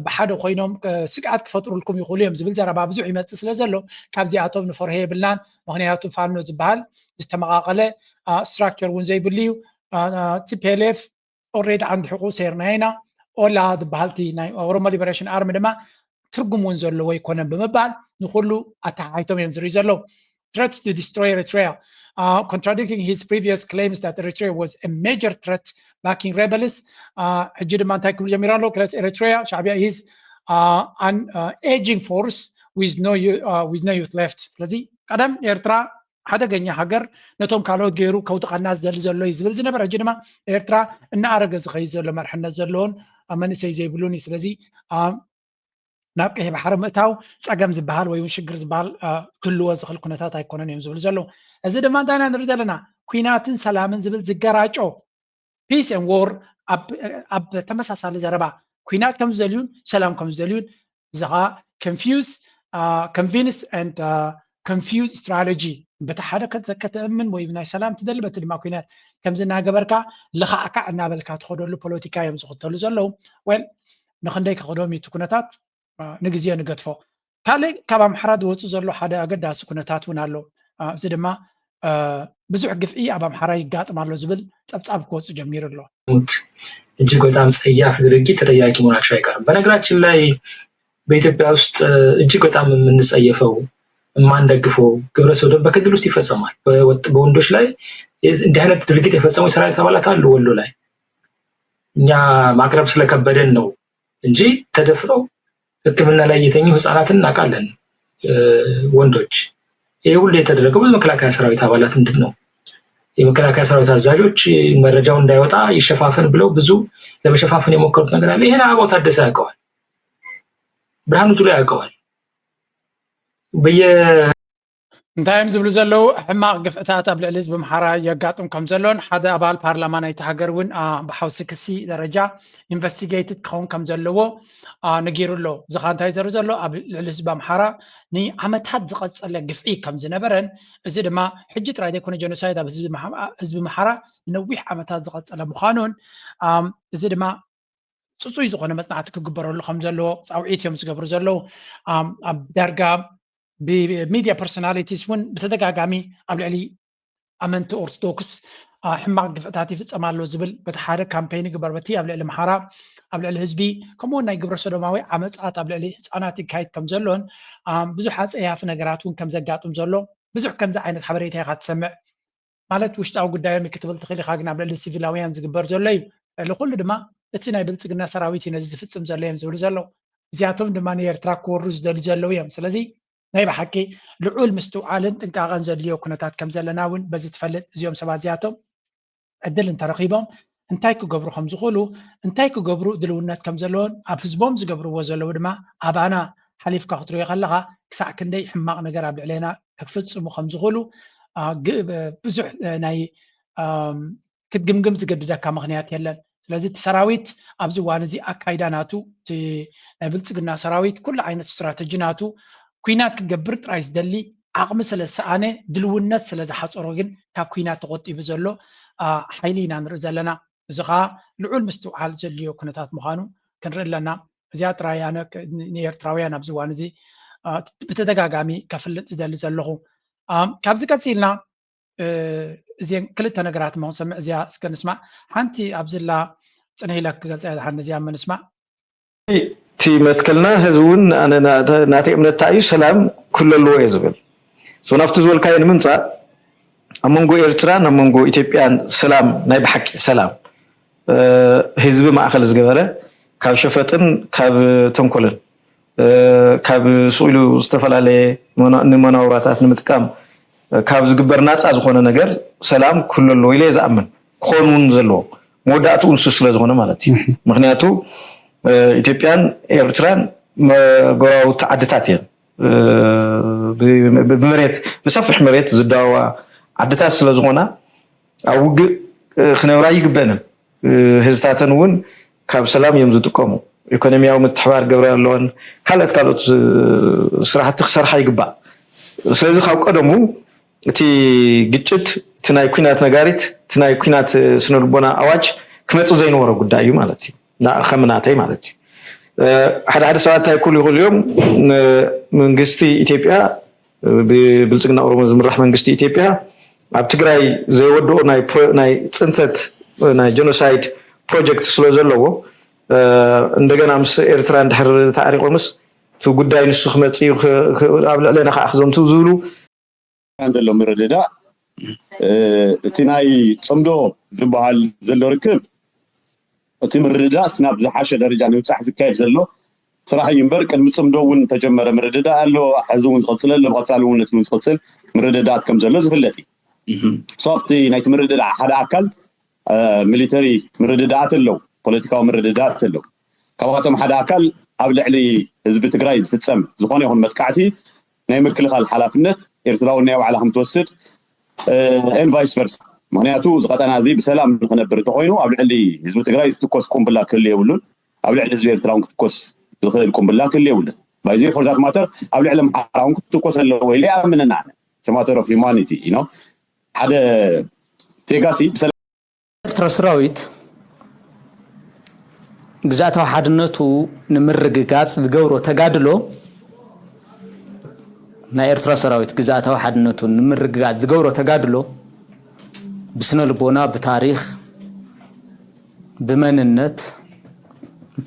ብሓደ ኮይኖም ስግኣት ክፈጥሩልኩም ይኽእሉ እዮም ዝብል ዘረባ ብዙሕ ይመፅእ ስለ ዘሎ ካብዚኣቶም ንፈርሆ የብልናን። ምክንያቱ ፋኖ ዝበሃል ዝተመቃቀለ ስትራክቸር እውን ዘይብሉ እዩ። ቲፒኤልኤፍ ኦሬዲ ዓንዲ ሕቁ ሴርና ኢና። ኦላ ዝበሃል ናይ ኦሮሞ ሊበሬሽን ኣርሚ ድማ ትርጉም እውን ዘለዎ ኣይኮነን ብምባል ንኩሉ ኣተሓሒቶም እዮም ዝርኢ ዘለዉ። Threats to destroy Eritrea, uh, contradicting his previous claims that Eritrea was a major threat backing rebels. ሕጂ ድማ እንታይ ክብሉ ጀሚሮም ኣለዉ? Threats Eritrea, ሻዕቢያ is uh, an uh, aging force with no, uh, with no youth left. ስለዚ ቀደም ኤርትራ ሓደገኛ ሃገር ነቶም ካልኦት ገይሩ ከውድቐና ዝደሊ ዘሎ እዩ ዝብል ዝነበረ። ሕጂ ድማ ኤርትራ እናኣረገ ዝኸይድ ዘሎ መርሕነት ዘለዎን መንእሰይ ዘይብሉን እዩ። ስለዚ ናብ ቀይሕ ባሕሪ ምእታው ፀገም ዝበሃል ወይ እውን ሽግር ዝበሃል ክህልዎ ዝኽእል ኩነታት ኣይኮነን እዮም ዝብሉ ዘለዉ። እዚ ድማ እንታይ ኢና ንርኢ ዘለና? ኩናትን ሰላምን ዝብል ዝገራጮ ፒስ ን ዎር ኣብ ተመሳሳሊ ዘረባ ኩናት ከም ዝደልዩን ሰላም ከም ዝደልዩን እዚ ከዓ confuse convince and confuse strategy በቲ ሓደ ከተእምን ወይ ናይ ሰላም ትደሊ በቲ ድማ ኩናት ከምዚ እናገበርካ ልኻዕካዕ እናበልካ ትኸደሉ ፖለቲካ እዮም ዝኽተሉ ዘለዉ። ወል ንክንደይ ከኽዶም እዩ እቲ ኩነታት ንግዜ ንገድፎ። ካልእ ካብ ኣምሓራ ዝወፁ ዘሎ ሓደ ኣገዳሲ ኩነታት እውን ኣሎ። እዚ ድማ ብዙሕ ግፍዒ ኣብ ኣምሓራ ይጋጥም ኣሎ ዝብል ፀብፃብ ክወፁ ጀሚሩ ኣሎ። እጅግ በጣም ጸያፍ ድርጊት ተጠያቂ መሆናቸው አይቀርም። በነገራችን ላይ በኢትዮጵያ ውስጥ እጅግ በጣም የምንጸየፈው የማንደግፈው ግብረ ሰዶም በክልል ውስጥ ይፈጸማል። በወንዶች ላይ እንዲህ አይነት ድርጊት የፈጸሙ የሰራዊት አባላት አሉ ወሎ ላይ። እኛ ማቅረብ ስለከበደን ነው እንጂ ተደፍረው ሕክምና ላይ የተኙ ህጻናትን እናውቃለን። ወንዶች ይህ ሁሉ የተደረገው በመከላከያ ሰራዊት አባላት እንድን ነው። የመከላከያ ሰራዊት አዛዦች መረጃው እንዳይወጣ ይሸፋፈን ብለው ብዙ ለመሸፋፈን የሞከሩት ነገር አለ። ይህን አበባው ታደሰ ያውቀዋል፣ ብርሃኑ ጁላ ያውቀዋል። በየ እንታይ እዮም ዝብሉ ዘለዉ? ሕማቕ ግፍዕታት ኣብ ልዕሊ ህዝቢ ኣምሓራ የጋጥም ከም ዘሎን ሓደ ኣባል ፓርላማ ናይቲ ሃገር እውን ብሓውሲ ክሲ ደረጃ ኢንቨስቲጌትድ ክኸውን ከም ዘለዎ ነጊሩ ኣሎ። እዚ ኸኣ እንታይ ዘርኢ ዘሎ? ኣብ ልዕሊ ህዝቢ ኣምሓራ ንዓመታት ዝቐጸለ ግፍዒ ከም ዝነበረን፣ እዚ ድማ ሕጂ ጥራይ ዘይኮነ ጀኖሳይድ ኣብ ህዝቢ ኣምሓራ ንነዊሕ ዓመታት ዝቐጸለ ምዃኑን፣ እዚ ድማ ፅፁይ ዝኾነ መፅናዕቲ ክግበረሉ ከም ዘለዎ ፃውዒት እዮም ዝገብሩ ዘለዉ። ኣብ ዳርጋ ብሚድያ ፐርሶናሊቲስ እውን ብተደጋጋሚ ኣብ ልዕሊ ኣመንቲ ኦርቶዶክስ ሕማቕ ግፍዕታት ይፍፀም ኣሎ ዝብል በቲ ሓደ ካምፔይን ይግበር፣ በቲ ኣብ ልዕሊ ኣምሓራ፣ ኣብ ልዕሊ ህዝቢ፣ ከምኡውን ናይ ግብረ ሰዶማዊ ዓመፃት ኣብ ልዕሊ ህፃናት ይካየድ ከም ዘሎን ብዙሕ ኣፀያፊ ነገራት እውን ከም ዘጋጥም ዘሎ ብዙሕ ከምዚ ዓይነት ሓበሬታ ኢኻ ትሰምዕ። ማለት ውሽጣዊ ጉዳዮም እዩ ክትብል ትኽእል ኢኻ፣ ግን ኣብ ልዕሊ ሲቪላውያን ዝግበር ዘሎ እዩ። ልዕሊ ኩሉ ድማ እቲ ናይ ብልፅግና ሰራዊት እዩ ነዚ ዝፍፅም ዘሎ እዮም ዝብሉ ዘለዉ። እዚኣቶም ድማ ንኤርትራ ክወሩ ዝደልዩ ዘለዉ እዮም። ስለዚ ናይ ብሓቂ ልዑል ምስትውዓልን ጥንቃቐን ዘድልዮ ኩነታት ከም ዘለና እውን በዚ ትፈልጥ። እዚኦም ሰባት እዚኣቶም ዕድል እንተረኺቦም እንታይ ክገብሩ ከም ዝኽእሉ፣ እንታይ ክገብሩ ድልውነት ከም ዘለዎን ኣብ ህዝቦም ዝገብርዎ ዘለዉ ድማ ኣባና ሓሊፍካ ክትሪኦ ከለኻ ክሳዕ ክንደይ ሕማቕ ነገር ኣብ ልዕሌና ክፍፅሙ ከም ዝኽእሉ ብዙሕ ናይ ክትግምግም ዝገድደካ ምኽንያት የለን። ስለዚ እቲ ሰራዊት ኣብዚ እዋን እዚ ኣካይዳ ናቱ ናይ ብልፅግና ሰራዊት ኩሉ ዓይነት ስትራተጂ ናቱ ኩናት ክገብር ጥራይ ዝደሊ ዓቕሚ ስለ ዝሰኣነ ድልውነት ስለ ዝሓፀሮ ግን ካብ ኩናት ተቆጢቡ ዘሎ ሓይሊ ኢና ንርኢ ዘለና። እዚ ከዓ ልዑል ምስትውዓል ዘድልዮ ኩነታት ምዃኑ ክንርኢ ኣለና። እዚኣ ጥራይ ኣነ ንኤርትራውያን ኣብዚ እዋን እዚ ብተደጋጋሚ ከፍልጥ ዝደሊ ዘለኹ። ካብዚ ቀፂልና እዚን ክልተ ነገራት ሞ ክንሰምዕ እዚኣ እስከ ንስማዕ። ሓንቲ ኣብዚላ ፅንሕ ኢለ ክገልፃ እያ ዝሓን እዚኣ እሞ ንስማዕ። እቲ መትከልና ህዝቢ እውን ኣነ ናተይ እምነት እንታይ እዩ ሰላም ክህሉ ኣለዎ እየ ዝብል። ናብቲ ዝበልካዮ ንምምፃእ ኣብ መንጎ ኤርትራን ኣብ መንጎ ኢትዮጵያን ሰላም ናይ ብሓቂ ሰላም ህዝቢ ማእኸል ዝገበረ ካብ ሸፈጥን ካብ ተንኮልን ካብ ስቕ ኢሉ ዝተፈላለየ ንመናውራታት ንምጥቃም ካብ ዝግበር ናፃ ዝኾነ ነገር ሰላም ክህሉ ኣለዎ ኢለ እየ ዝኣምን። ክኾን እውን ዘለዎ መወዳእትኡ ንሱ ስለ ዝኾነ ማለት እዩ። ምክንያቱ ኢትዮጵያን ኤርትራን ጎረባብቲ ዓድታት እየን። ብመሬት ብሰፊሕ መሬት ዝዳወባ ዓድታት ስለ ዝኾና ኣብ ውግእ ክነብራ ይግበእንን። ህዝብታተን እውን ካብ ሰላም እዮም ዝጥቀሙ። ኢኮኖሚያዊ ምትሕባር ክገብራ ኣለወን። ካልኦት ካልኦት ስራሕቲ ክሰርሓ ይግባእ። ስለዚ ካብ ቀደሙ እቲ ግጭት እቲ ናይ ኩናት ነጋሪት እቲ ናይ ኩናት ስነልቦና ኣዋጅ ክመፅእ ዘይነበሮ ጉዳይ እዩ ማለት እዩ። ከምናተይ ማለት እዩ። ሓደ ሓደ ሰባት እንታይ ክብሉ ይኽእሉ እዮም፣ መንግስቲ ኢትዮጵያ ብብልፅግና ኦሮሞ ዝምራሕ መንግስቲ ኢትዮጵያ ኣብ ትግራይ ዘይወድኦ ናይ ፅንተት ናይ ጀኖሳይድ ፕሮጀክት ስለ ዘለዎ እንደገና ምስ ኤርትራ እንድሕር ተዓሪቆምስ እቲ ጉዳይ ንሱ ክመፅእ እዩ ኣብ ልዕለና ከዓ ክዘምቱ ዝብሉ ዘሎ ምርድዳእ እቲ ናይ ፅምዶ ዝበሃል ዘሎ ርክብ እቲ ምርድዳእስ ናብ ዝሓሸ ደረጃ ንምብፃሕ ዝካየድ ዘሎ ስራሕ እዩ እምበር ቅድሚ ፅምዶ እውን ተጀመረ ምርድዳእ ኣሎ። ሕዚ እውን ዝቐፅል ኣሎ። ብቐፃሊ እውን ነቲ እውን ዝቐፅል ምርድዳእት ከም ዘሎ ዝፍለጥ እዩ። ሶፍቲ ናይቲ ምርድዳእ ሓደ ኣካል ሚሊተሪ ምርድዳኣት ኣለዉ፣ ፖለቲካዊ ምርድዳኣት ኣለዉ። ካብኣቶም ሓደ ኣካል ኣብ ልዕሊ ህዝቢ ትግራይ ዝፍፀም ዝኾነ ይኹን መጥቃዕቲ ናይ ምክልኻል ሓላፍነት ኤርትራ እውን ናይ ባዕላ ከም ትወስድ ን ቫይስ ቨርሳ። ምክንያቱ እዚ ቀጠና እዚ ብሰላም ንክነብር እንተኮይኑ ኣብ ልዕሊ ህዝቢ ትግራይ ዝትኮስ ቁምብላ ክህሉ የብሉን። ኣብ ልዕሊ ህዝቢ ኤርትራ እውን ክትኮስ ዝኽእል ቁምብላ ክህሉ የብሉን። ባይዘ ፎር ዛት ማተር ኣብ ልዕሊ ኣምሓራ እውን ክትኮስ ኣለዎ ኢለ ይኣምንና ሰማተር ኦፍ ሂማኒቲ ኢኖ ሓደ ቴጋሲ ብሰላም ኤርትራ ሰራዊት ግዝኣታዊ ሓድነቱ ንምርግጋፅ ዝገብሮ ተጋድሎ ናይ ኤርትራ ሰራዊት ግዝኣታዊ ሓድነቱ ንምርግጋፅ ዝገብሮ ተጋድሎ ብስነ ልቦና ብታሪክ ብመንነት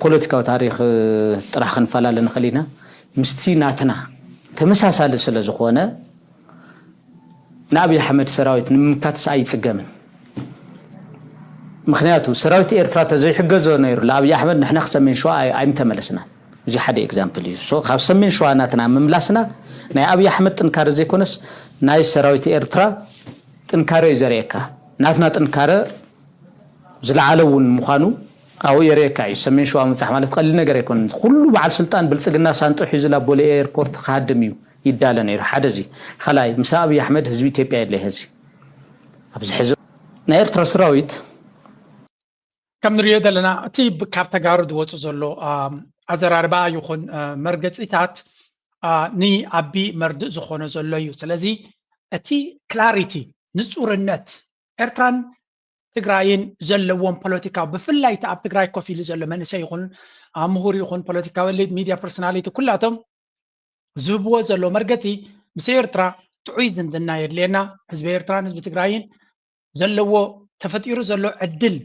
ፖለቲካዊ ታሪክ ጥራሕ ክንፈላለ ንኽእል ኢና ምስቲ ናትና ተመሳሳሊ ስለ ዝኾነ ንኣብይ ኣሕመድ ሰራዊት ንምምካትስ ኣይፅገምን። ምክንያቱ ሰራዊት ኤርትራ ተዘይሕገዞ ነይሩ ለኣብይ ኣሕመድ ንሕና ክሰሜን ሸዋ ኣይምተመለስናን። እዚ ሓደ ኤግዛምፕል እዩ። ካብ ሰሜን ሸዋ ናትና ምምላስና ናይ ኣብይ ኣሕመድ ጥንካረ ዘይኮነስ ናይ ሰራዊት ኤርትራ ጥንካረ እዩ ዘርእየካ። ናትና ጥንካረ ዝለዓለ እውን ምዃኑ ኣብኡ የርእየካ እዩ። ሰሜን ሸዋ ምብፃሕ ማለት ቀሊል ነገር ኣይኮነን። ኩሉ በዓል ስልጣን ብልፅግና ሳንጦ ሒዙ ናብ ቦሌ ኤርፖርት ክሃድም እዩ። ይዳለ ነይሩ። ሓደ እዚ ካልኣይ፣ ምስ ኣብይ ኣሕመድ ህዝቢ ኢትዮጵያ የድለይ። ሕዚ ኣብዚ ሕዚ ናይ ኤርትራ ሰራዊት ከም ንሪኦ ዘለና፣ እቲ ብ- ካብ ተጋሩ ዝወፁ ዘሎ ኣም፣ ኣዘራርባ ይኹን እ፣ መርገፂታት እ፣ ንኣቢ መርድእ ዝኾነ ዘሎ እዩ። ስለዚ እቲ ክላሪቲ፣ ንፁርነት ኤርትራን ትግራይን ዘለዎም ፖለቲካዊ፣ ብፍላይ እቲ ኣብ ትግራይ ኮፍ ኢሉ ዘሎ መንእሰይ ይኹን እ፣ ምሁር ይኹን ፖለቲካዊ ኤሊት፣ ሚድያ ፐርሶናሊቲ፣ ኩላቶም ዝህብዎ ዘሎ መርገፂ፣ ምስ ኤርትራ ጥዑይ ዝምድና የድልየና። ህዝቢ ኤርትራን ህዝቢ ትግራይን ዘለዎ፣ ተፈጢሩ ዘሎ ዕድል፣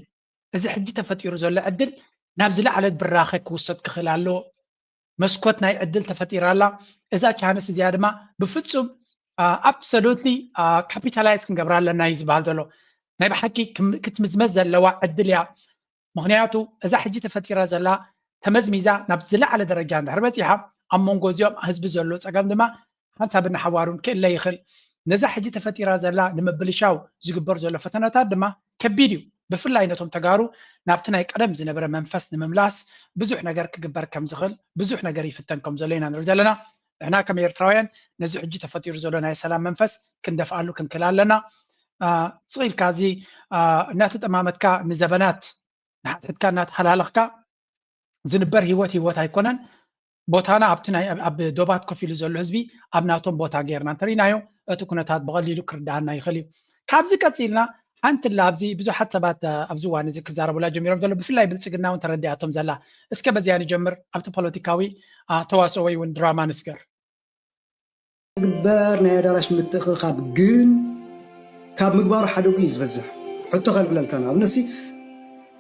እዚ ሕጂ ተፈጢሩ ዘሎ ዕድል ናብ ዝለዓለ ብራኸ ክውሰድ ክኽእል ኣለዎ። መስኮት ናይ ዕድል ተፈጢራ ኣላ። እዛ ቻንስ እዚኣ ድማ ብፍፁም ኣብሶሉትሊ ካፒታላይዝ ክንገብራ ኣለና እዩ ዝበሃል ዘሎ። ናይ ብሓቂ ክም- ክትምዝመዝ ዘለዋ ዕድል እያ። ምክንያቱ እዛ ሕጂ ተፈጢራ ዘላ ተመዝሚዛ ናብ ዝለዓለ ደረጃ እንድሕር በፂሓ፣ ኣብ መንጎ እዚኦም ህዝቢ ዘሎ ፀገም ድማ ሓንሳብ እናሓዋሩን ክእለ ይኽእል። ነዛ ሕጂ ተፈጢራ ዘላ ንምብልሻው ዝግበር ዘሎ ፈተነታት ድማ ከቢድ እዩ። ብፍላይ ነቶም ተጋሩ ናብቲ ናይ ቀደም ዝነበረ መንፈስ ንምምላስ ብዙሕ ነገር ክግበር ከም ዝኽእል፣ ብዙሕ ነገር ይፍተን ከም ዘሎ ኢና ንርኢ ዘለና። ንሕና ከም ኤርትራውያን ነዚ ሕጂ ተፈጢሩ ዘሎ ናይ ሰላም መንፈስ ክንደፍኣሉ ክንክእል ኣለና። አ፣ ስቕ ኢልካ እዚ አ፣ እናተጠማመትካ ንዘበናት ንሓድሕድካ እናተሃላለኽካ ዝንበር ህይወት ህይወት ኣይኮነን። ቦታና ኣብቲ ናይ ኣብ- ኣብ ዶባት ኮፍ ኢሉ ዘሎ ህዝቢ ኣብ ናቶም ቦታ ጌርና እንተሪናዮ እቲ ኩነታት ብቐሊሉ ክርዳኣና ይኽእል እዩ። ካብዚ ቀፂልና ሓንቲ ላ ኣብዚ ብዙሓት ሰባት አ፣ ኣብዚ እዋን እዚ ክዛረቡላ ጀሚሮም ዘሎ ብፍላይ ብልፅግና እውን ተረዲኣቶም ዘላ። እስከ በዚኣ ንጀምር። ኣብቲ ፖለቲካዊ አ፣ ተዋስኦ ወይ እውን ድራማ ንስገር። ግበር ናይ ኣዳራሽ ምትእኽኻብ ግን ካብ ምግባሩ ሓደጉ እዩ ዝበዝሕ። ሕቶ ከልብለልካ ንኣብነሲ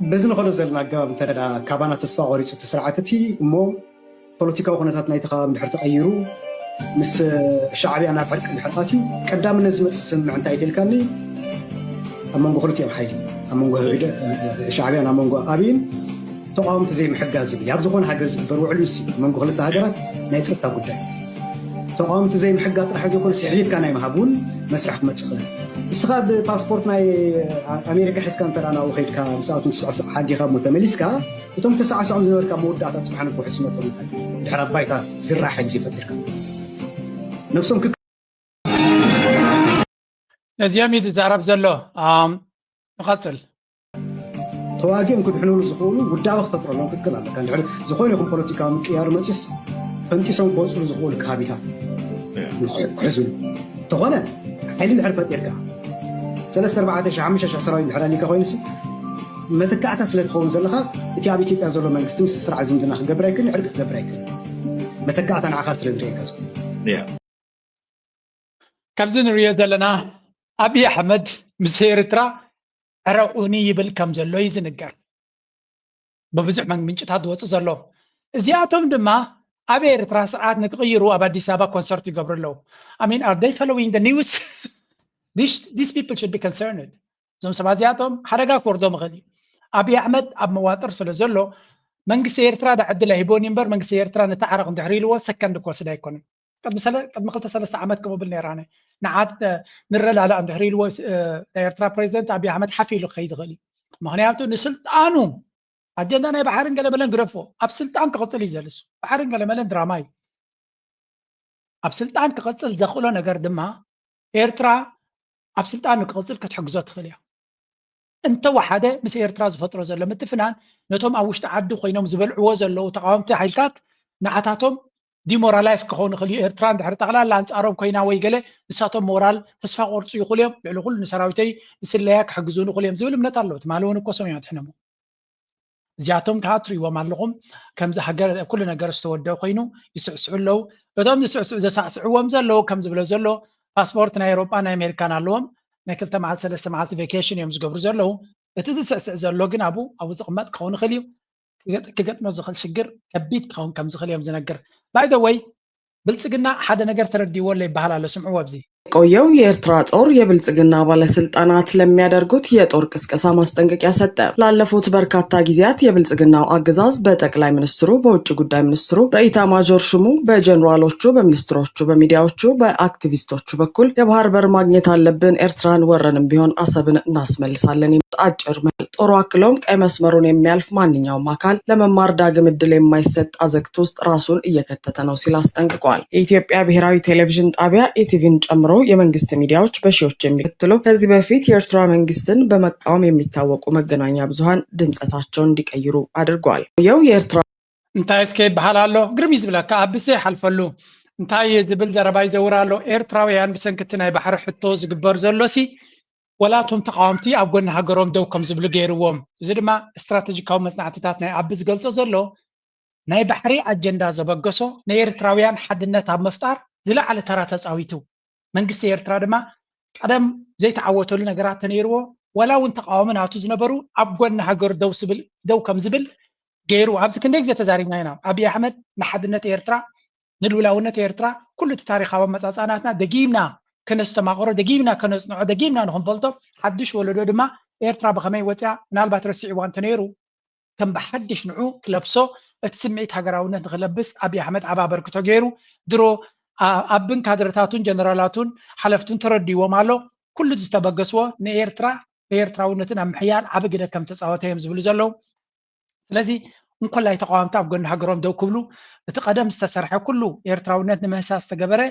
በዚ ንኸዶ ዘለና ኣገባብ እንተ ደኣ ካባና ተስፋ ቆሪፁ እቲ ስርዓት እቲ እሞ ፖለቲካዊ ኩነታት ናይቲ ከባቢ እንድሕር ተቐይሩ ምስ ሻዕብያ ናብ ዕርቂ እንድሕር ኣትዩ ቀዳምነት ዝመፅእ ስምምዕ እንታይ ኢልካኒ ኣብ መንጎ ክልቲኦም ሓይሊ ኣብ መንጎ ህግደ- ሻዕብያን ኣብ መንጎ ኣብይን ተቃወምቲ ዘይምሕጋዝ ዝብል ኣብ ዝኾነ ሃገር ዝግበር ውዕል ምስ መንጎ ክልተ ሃገራት ናይ ጸጥታ ጉዳይ ተቃወምቲ ዘይምሕጋዝ ጥራሕ ዘይኮነ ስሕሊፍካ ናይ ምሃብ እውን መስርሕ ክመጽእ ይኽእል። እስኻ ብፓስፖርት ናይ ኣሜሪካ ሒዝካ እንተ ናብኡ ከይድካ ምስኣቶም ትስዕስዕ ሓጊኻ እሞ ተመሊስካ እቶም ተሳዕስዖም ዝነበርካ መወዳእታ ጽባሕ ንግሆ ሕስነቶም እንታይ ድሕሪ ኣባይታ ዝረኣ ሓይሊ ዘይፈጢርካ ነብሶም ነዚኦም እዩ ዝዛረብ ዘሎ። ኣም፣ ንቐጽል። ተዋጊኦም ክድሕኑሉ ዝኽእሉ ውዳበ ክፈጥረሎም ክትክእል ኣለካ። እንድሕር ዝኾነ ይኹን ፖለቲካዊ ምቅያር መፅስ ፈንጢሶም ክወፅሉ ዝኽእሉ ከባቢታት ንክሕ- ክሕዝሉ እንተኾነ ሓይሊ እንድሕር ፈጢርካ ሰለስተ ኣርባዕተ ሽሕ ሓሙሽተ ሽሕ ሰራዊት እንድሕር ኣሊካ ኮይኑስ መተካእታ ስለ ትኸውን ዘለኻ እቲ ኣብ ኢትዮጵያ ዘሎ መንግስቲ ምስ ስርዓት ዝምድና ክገብር ኣይክእልን፣ ዕርቂ ክገብር ኣይክእልን። መተካእታ ንዓኻ ስለ ዝርእየካ ዘሎ ከምዚ ንሪኦ ዘለና ኣብይ ኣሕመድ ምስ ኤርትራ ዕረቑኒ ይብል ከም ዘሎ እዩ ዝንገር። ብብዙሕ መን- ምንጭታት ዝወፁ ዘሎ እዚኣቶም ድማ ኣብ ኤርትራ ስርዓት ንክቕይሩ ኣብ ኣዲስ ኣበባ ኮንሰርት ይገብሩ ኣለዉ። I mean, are they following the news? These, these people should be concerned. እዞም ሰባት እዚኣቶም ሓደጋ ክወርዶም ይኽእል እዩ። ኣብይ ኣሕመድ ኣብ መዋጥር ስለ ዘሎ መንግስቲ ኤርትራ ዳ ዕድል ኣይህቦን እዩ እምበር መንግስቲ ኤርትራ ነቲ ዓረቕ እንድሕር ኢልዎ ሰከንድ ክወስድ ኣይኮነን። ቅድሚ ሰለ- ቅድሚ ክልተ ሰለስተ ዓመት ከምኡ ብል ነይራነ ንዓት ንረዳዳእ እንድሕር ኢልዎ እ፣ ናይ ኤርትራ ፕሬዚደንት ኣብይ ኣሕመድ ሓፍ ኢሉ ክኸይድ ይኽእል እዩ። ምክንያቱ ንስልጣኑ ኣጀንዳ ናይ ባሕርን ገለመለን ግደፎ ኣብ ስልጣን ክቕፅል እዩ ዘልሱ ባሕርን ገለመለን ድራማ እዩ። ኣብ ስልጣን ክቐፅል ዘኽእሎ ነገር ድማ ኤርትራ ኣብ ስልጣን ንክቐፅል ክትሕግዞ ትኽእል እያ። እንተወሓደ ምስ ኤርትራ ዝፈጥሮ ዘሎ ምትፍናን ነቶም ኣብ ውሽጢ ዓዲ ኮይኖም ዝበልዕዎ ዘለዉ ተቃወምቲ ሓይልታት ንዓታቶም ዲሞራላይዝ ክኸውን ይኽእል እዩ። ኤርትራ እንድሕር ጠቕላላ ኣንፃሮም ኮይና ወይ ገለ ንሳቶም ሞራል ተስፋ ቆርፁ ይኽእሉ እዮም። ልዕሊ ኩሉ ንሰራዊተይ ንስለያ ክሕግዙ ንኽእሉ እዮም ዝብል እምነት ኣለዎ። ትማሊ እውን እኮ ሰሚዖ ትሕነሞ እዚኣቶም ከዓ ትሪእዎም ኣለኹም ከምዚ ሃገር ኩሉ ነገር ዝተወደአ ኮይኑ ይስዕስዑ ኣለዉ። እቶም ዝስዕስዑ ዘሳዕስዕዎም ዘለዉ ከም ዝብሎ ዘሎ ፓስፖርት ናይ ኤሮጳ ናይ ኣሜሪካን ኣለዎም ናይ ክልተ መዓልቲ ሰለስተ መዓልቲ ቬኬሽን እዮም ዝገብሩ ዘለዉ። እቲ ዝስዕስዕ ዘሎ ግን ኣብኡ ኣብኡ ዝቕመጥ ክኸውን ይኽእል እዩ። ክገጥ- ክገጥሞ ዝኽእል ሽግር ከቢድ ክኸውን ከም ዝኽእል እዮም ዝነግር። ባይ ዘ ወይ ብልፅግና ሓደ ነገር ተረዲእዎ ኣሎ ይበሃል ኣሎ። ስምዕዎ ኣብዚ የቆየው የኤርትራ ጦር የብልጽግና ባለስልጣናት ለሚያደርጉት የጦር ቅስቀሳ ማስጠንቀቂያ ሰጠ። ላለፉት በርካታ ጊዜያት የብልጽግናው አገዛዝ በጠቅላይ ሚኒስትሩ፣ በውጭ ጉዳይ ሚኒስትሩ፣ በኢታማዦር ሹሙ፣ በጀኔራሎቹ፣ በሚኒስትሮቹ፣ በሚዲያዎቹ፣ በአክቲቪስቶቹ በኩል የባህር በር ማግኘት አለብን፣ ኤርትራን ወረንም ቢሆን አሰብን እናስመልሳለን አጭር መል ጦሩ አክሎም ቀይ መስመሩን የሚያልፍ ማንኛውም አካል ለመማር ዳግም እድል የማይሰጥ አዘቅት ውስጥ ራሱን እየከተተ ነው ሲል አስጠንቅቋል። የኢትዮጵያ ብሔራዊ ቴሌቪዥን ጣቢያ ኢቲቪን ጨምሮ የመንግስት ሚዲያዎች በሺዎች የሚከትለው ከዚህ በፊት የኤርትራ መንግስትን በመቃወም የሚታወቁ መገናኛ ብዙሃን ድምጸታቸውን እንዲቀይሩ አድርጓል። የው የኤርትራ እንታይ እስከ ይበሃል ኣሎ? ግርም እዩ ዝብለካ፣ ኣብስ ዘይሓልፈሉ እንታይ ዝብል ዘረባ ይዘውር ኣሎ? ኤርትራውያን ብሰንኪ እቲ ናይ ባሕሪ ሕቶ ዝግበር ዘሎ ሲ፣ ወላ እቶም ተቓወምቲ ኣብ ጎኒ ሃገሮም ደው ከም ዝብሉ ገይርዎም። እዚ ድማ ስትራተጂካዊ መጽናዕትታት ናይ ኣቢ ዝገልጾ ዘሎ፣ ናይ ባሕሪ ኣጀንዳ ዘበገሶ፣ ናይ ኤርትራውያን ሓድነት ኣብ ምፍጣር ዝለዓለ ተራ ተጻዊቱ። መንግስቲ ኤርትራ ድማ ቀደም ዘይተዓወተሉ ነገራት ተነይርዎ፣ ዋላ እውን ተቃዋሚ ናቱ ዝነበሩ ኣብ ጎኒ ሃገር ደው ስብል፣ ደው ከም ዝብል ገይሩ። ኣብዚ ክንደይ ግዜ ተዛሪብና ኢና። ኣብይ ኣሕመድ ንሓድነት ኤርትራ፣ ንልኡላውነት ኤርትራ፣ ኩሉ እቲ ታሪኻዊ ኣመጻጽኣናትና ደጊምና ከነስተማቕሮ፣ ደጊምና ከነጽንዖ፣ ደጊምና ንኽንፈልጦ፣ ሓድሽ ወለዶ ድማ ኤርትራ ብኸመይ ወጽያ ምናልባት ረሲዕዋ እንተነይሩ፣ ከም ብሓድሽ ንዑ ክለብሶ፣ እቲ ስምዒት ሃገራውነት ንኽለብስ ኣብይ ኣሕመድ ዓቢ ኣበርክቶ ገይሩ። ድሮ ኣ-፣ ኣብን ካድረታቱን ጀነራላቱን ሓለፍቱን ተረዲዎም ኣሎ። ኩሉ ዝተበገስዎ ንኤርትራ፣ ንኤርትራውነትን ኣብ ምሕያል ዓቢ ግደ ከም ተጻወተ እዮም ዝብሉ ዘለዉ። ስለዚ እንኮላይ ተቃዋምቲ ኣብ ጎኒ ሃገሮም ደው ክብሉ፣ እቲ ቀደም ዝተሰርሐ ኩሉ ኤርትራውነት ንምህሳስ ዝተገበረ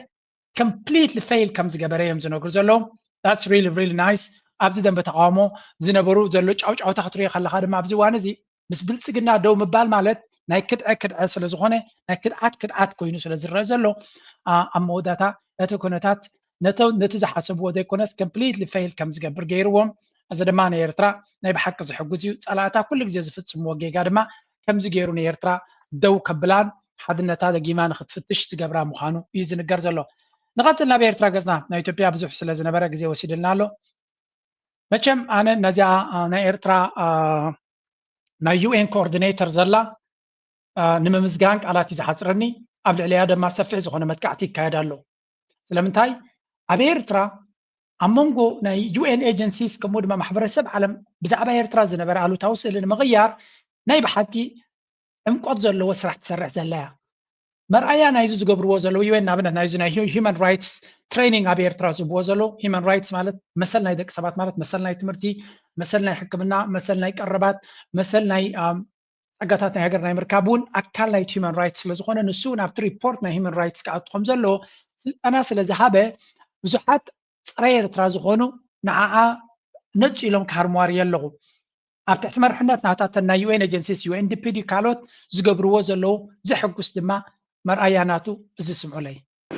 ኮምፕሊትሊ ፌል ከም ዝገበረ እዮም ዝነግሩ ዘለዉ። That's really, really nice። ኣብዚ ደንበ ተቃውሞ ዝነበሩ ዘሎ ጫውጫውታ ክትሪኦ ከለኻ ድማ ኣብዚ እዋን እዚ ምስ ብልጽግና ደው ምባል ማለት ናይ ክድዐ ክድዐ ስለ ዝኾነ፣ ናይ ክድዓት ክድዓት ኮይኑ ስለ ዝረአ ዘሎ፣ ኣ-፣ ኣብ መወዳእታ እቲ ኩነታት ነተ-፣ ነቲ ዝሓሰብዎ ዘይኮነስ ኮምፕሊትሊ ፌል ከም ዝገብር ገይርዎም። እዚ ድማ ንኤርትራ ናይ ብሓቂ ዝሕጉዝ እዩ። ጸላእታ ኩሉ ግዜ ዝፍጽምዎ ጌጋ ድማ ከምዚ ገይሩ ንኤርትራ ደው ከብላን ሓድነታ ደጊማ ንኽትፍትሽ ዝገብራ ምዃኑ እዩ ዝንገር ዘሎ። ንቐጽል ናብ ኤርትራ ገጽና። ናይ ኢትዮጵያ ብዙሕ ስለ ዝነበረ ግዜ ወሲድልና ኣሎ። መቸም ኣነ ነዚኣ፣ ኣ፣ ናይ ኤርትራ፣ ኣ፣ ናይ ዩ ኤን ኮኦርዲኔተር ዘላ፣ ኣ፣ ንምምስጋን ቃላት እዩ ዝሓጽረኒ። ኣብ ልዕሊኣ ድማ ሰፊሕ ዝኾነ መጥቃዕቲ ይካየድ ኣሎ። ስለምንታይ? ኣብ ኤርትራ ኣብ መንጎ ናይ ዩ ኤን ኤጀንሲስ ከምኡ ድማ ማሕበረሰብ ዓለም ብዛዕባ ኤርትራ ዝነበረ ኣሉታዊ ስእሊ ንምቕያር ናይ ብሓቂ ዕምቆት ዘለዎ ስራሕ ትሰርሕ ዘላ እያ። መርኣያ ናይዚ ዝገብርዎ ዘለዉ ዩ ኤን፣ ንኣብነት ናይዚ ናይ ሂ-፣ ሂውማን ራይትስ ትሬኒንግ ኣብ ኤርትራ ዝህብዎ ዘለዉ፣ ሂውማን ራይትስ ማለት መሰል ናይ ደቂ ሰባት ማለት መሰል ናይ ትምህርቲ፣ መሰል ናይ ሕክምና፣ መሰል ናይ ቀረባት፣ መሰል ናይ፣ ኣም፣ ጸጋታት ናይ ሃገር ናይ ምርካብ እውን ኣካል ናይቲ ሂውማን ራይትስ ስለ ዝኾነ፣ ንሱ እውን ኣብቲ ሪፖርት ናይ ሂውማን ራይትስ ክኣቱ ከም ዘለዎ ስልጠና ስለ ዝሃበ፣ ብዙሓት ጸረ ኤርትራ ዝኾኑ ንዓኣ ነጽ ኢሎም ክሃርምዋ ርእየ ኣለኹ። ኣብ ትሕቲ መርሕነት ናታ እተን ናይ ዩ ኤን ኤጀንሲስ፣ ዩ ኤን ዲ ፒ ድዩ ካልኦት ዝገብርዎ ዘለዉ ዘሐጉስ ድማ መርኣያ ናቱ እዚ ስምዑለይ።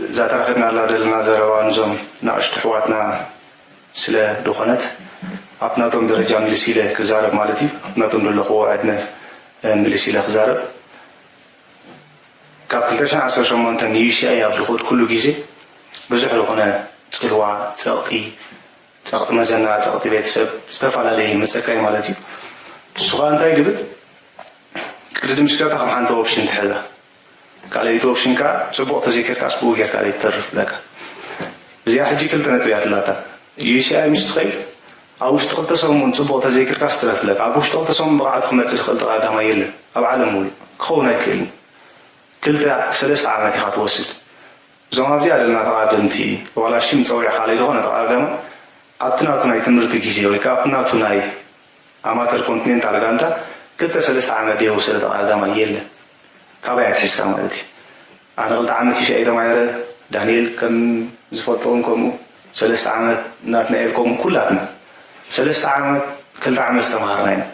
እዛ ተረኺብናላ ዘለና ዘረባ ንዞም ንኣሽቱ ኣሕዋትና ስለ ዝኾነት፣ ኣብቲ ናቶም ደረጃ ምልስ ኢለ ክዛረብ ማለት እዩ። ኣብቲ ናቶም ዘለኽዎ ዕድመ፣ እ፣ ምልስ ኢለ ክዛረብ። ካብ ክልተ ሽሕን ዓሰርተ ሸሞንተን ን ዩ ሲ ኣይ ኣብ ዝኸድኩሉ ግዜ ብዙሕ ዝኾነ ጽልዋ፣ ጸቕጢ፣ ጸቕጢ መዘና፣ ጸቕጢ ቤተሰብ፣ ዝተፈላለየ ይመጸካ እዩ ማለት እዩ። ንሱ ኸኣ እንታይ ድብል? ቅድድም ሽጋታ ከም ሓንቲ ኦፕሽን ትሕዛ። ካልኣይቲ ኦፕሽን ከኣ ጽቡቕ ተዘይኬድካስ ብኡ ጌርካ ደይ ትተርፍ ብለካ። እዚኣ ሕጂ ክልተ ነጥቢ እያ ትላታ። ዩ ሲ ኣይ ምስ ትኸይድ ኣብ ውሽጢ ክልተ ሰሙን ጽቡቕ ተዘይኬድካስ ትረፍ ብለካ። ኣብ ውሽጢ ክልተ ሰሙን ብቕዓቱ ክመጽእ ዝኽእል ተቐዳማይ የለን። ኣብ ዓለም ሙሉእ ክኸውን ኣይክእልን። ክልተ ሰለስተ ዓመት ኢኻ ትወስድ። እዞም ኣብዚኣ ዘለና ተቓደምቲ፣ ዋላ ሽም ጸዊዕካ ለይዝኾነ ተቓዳማይ ኣብቲ ናቱ ናይ ትምህርቲ ግዜ ወይ ከኣ ኣብቲ ናቱ ናይ ኣማተር ኮንቲኔንታል ጋንታ ክልተ ሰለስተ ዓመት ደይወሰደ ተቓዳማይ የለን። ካባይ ኣትሒዝካ ማለት እዩ። ኣነ ክልተ ዓመት ዩ ሲ ኣይ ተማሂረ፣ ዳንኤል ከም ዝፈልጦ እውን ከምኡ፣ ሰለስተ ዓመት ናትናኤል ከምኡ፣ ኩላትና ሰለስተ ዓመት፣ ክልተ ዓመት ዝተምሃርና ኢና።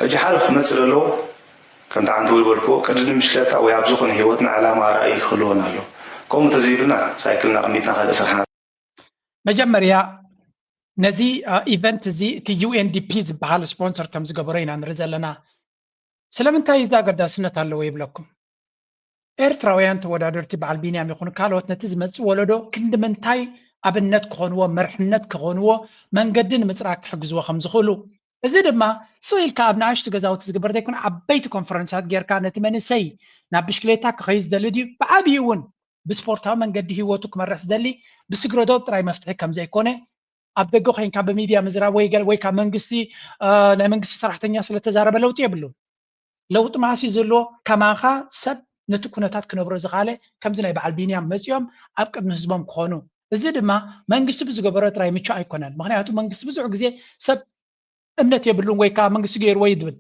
ሕጂ ሓደ ክመጽእ ዘለዎ፣ ከምቲ ዓንተቦይ ዝበልክዎ፣ ቅድድም ብሽክለታ ወይ ኣብ ዝኾነ ህይወትና ዕላማ ራእይ ክህልወና ኣለዎ። ከምኡ እንተዘይብልና፣ ሳይክልና ኣቐሚጥና ካልእ ስራሕና። መጀመርያ ነዚ፣ አ፣ ኢቨንት እዚ እቲ ዩ ኤን ዲ ፒ ዝበሃል ስፖንሰር ከም ዝገበሮ ኢና ንርኢ ዘለና። ስለምንታይ እዚ ኣገዳስነት ኣለዎ ይብለኩም? ኤርትራውያን ተወዳደርቲ በዓል ቢንያም ይኹን ካልኦት ነቲ ዝመጽእ ወለዶ ክንዲ ምንታይ ኣብነት ክኾንዎ፣ መርሕነት ክኾንዎ፣ መንገዲ ንምጽራግ ክሕግዝዎ ከም ዝኽእሉ። እዚ ድማ ስቕ ኢልካ ኣብ ንኣሽቱ ገዛውቲ ዝግበር ዘይኮነ፣ ዓበይቲ ኮንፈረንሳት ጌርካ ነቲ መንእሰይ ናብ ብሽክሌታ ክኸይድ ዝደሊ ድዩ፣ ብዓብዩ እውን ብስፖርታዊ መንገዲ ህይወቱ ክመርሕ ዝደሊ፣ ብስግረ ዶብ ጥራይ መፍትሒ ከም ዘይኮነ፣ ኣብ ደገ ኮይንካ ብሚድያ ምዝራብ ወይ ገለ፣ ወይ ካብ መንግስቲ፣ እ፣ ናይ መንግስቲ ሰራሕተኛ ስለ ተዛረበ ለውጢ የብሉን። ለውጢ መዓስ እዩ ዝህልዎ? ከማኻ ሰብ ነቲ ኩነታት ክነብሮ ዝኻለ፣ ከምዚ ናይ በዓል ቢንያም መጺኦም ኣብ ቅድሚ ህዝቦም ክኾኑ። እዚ ድማ መንግስቲ ብዝገበሮ ጥራይ ምቹእ ኣይኮነን። ምኽንያቱ መንግስቲ ብዙሕ ግዜ ሰብ እምነት የብሉን ወይ ከዓ መንግስቲ ገይርዎ እዩ ዝብል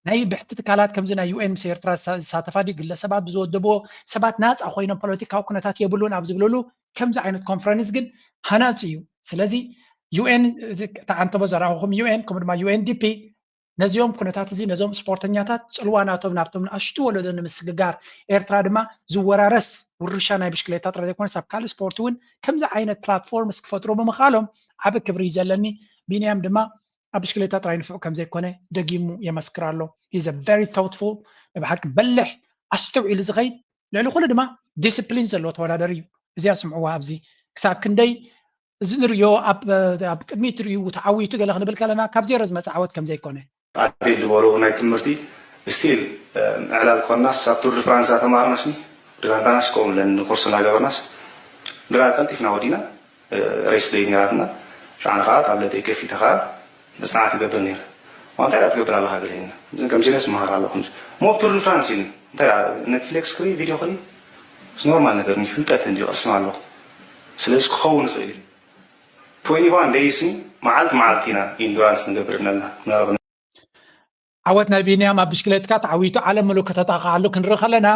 ናይ ብሕቲ ትካላት ከምዚ ናይ ዩኤን ምስ ኤርትራ ዝሳተፋ ድዩ ግለሰባት ብዝወደብዎ ሰባት ናፃ ኮይኖም ፖለቲካዊ ኩነታት የብሉን ኣብ ዝብልሉ ከምዚ ዓይነት ኮንፈረንስ ግን ሃናፂ እዩ። ስለዚ ዩኤን ተዓንተቦ ዘረኣኹኹም ዩኤን ከምኡ ድማ ዩኤንዲፒ ነዚኦም ኩነታት እዚ ነዞም ስፖርተኛታት ፅልዋ ናቶም ናብቶም ንኣሽቱ ወለዶ ንምስግጋር ኤርትራ ድማ ዝወራረስ ውርሻ ናይ ብሽክሌታ ጥራይ ዘይኮነስ ኣብ ካልእ ስፖርት እውን ከምዚ ዓይነት ፕላትፎርምስ ክፈጥሩ ብምኽኣሎም ዓቢ ክብሪ እዩ ዘለኒ። ቢንያም ድማ ኣብ ብሽክሌታ ጥራይ ንፉዕ ከም ዘይኮነ ደጊሙ የመስክር ኣሎ። He's a very thoughtful ብሓቂ በልሕ ኣስተውዒሉ ዝኸይድ ልዕሊ ኩሉ ድማ ዲስፕሊን ዘለዎ ተወዳደሪ እዩ። እዚኣ ስምዕዋ ኣብዚ ክሳብ ክንደይ እዚ ንሪኦ ኣብ ቅድሚት ሪኡ ተዓዊቱ ገለ ክንብል ከለና ካብ ዜሮ ዝመፅእ ዓወት ከም ዘይኮነ ኣቤል ዝበሎ ናይ ትምህርቲ ስቲል ዕላል ኮናስ ኣብ ቱር ድ ፍራንስ ተማርናስ ድራንታናስ ከምኡ ብለን ኮርስ እናገበርናስ ድራር ቀልጢፍና ወዲና ሬስ ደይ ነራትና ሻዕና ከዓ ታብለተይ ከፊተ ከዓ መፅናዕቲ ገብር ነረ ዋ እንታይ ዳ ትገብር ኣለካ ገለና ከምሲለስ መሃር ኣለኹ ሞ ቱር ድ ፍራንስ ኢሉ እንታይ ዳ ኔትፍሊክስ ክሪ ቪድዮ ክሪ ኖርማል ነገር ፍልጠት እንዲ ቀስም ኣለኹ ስለዚ ክኸውን ይኽእል እዩ ትወንቲ ዋን ደይስ መዓልቲ መዓልቲ ኢና ኢንዱራንስ ንገብር ነልና ምናልባት ዓወት ናይ ቢንያም ኣብ ብሽክሌትካ ተዓዊቱ ዓለም ምሉእ ከተጣቕዓሉ ክንርኢ ከለና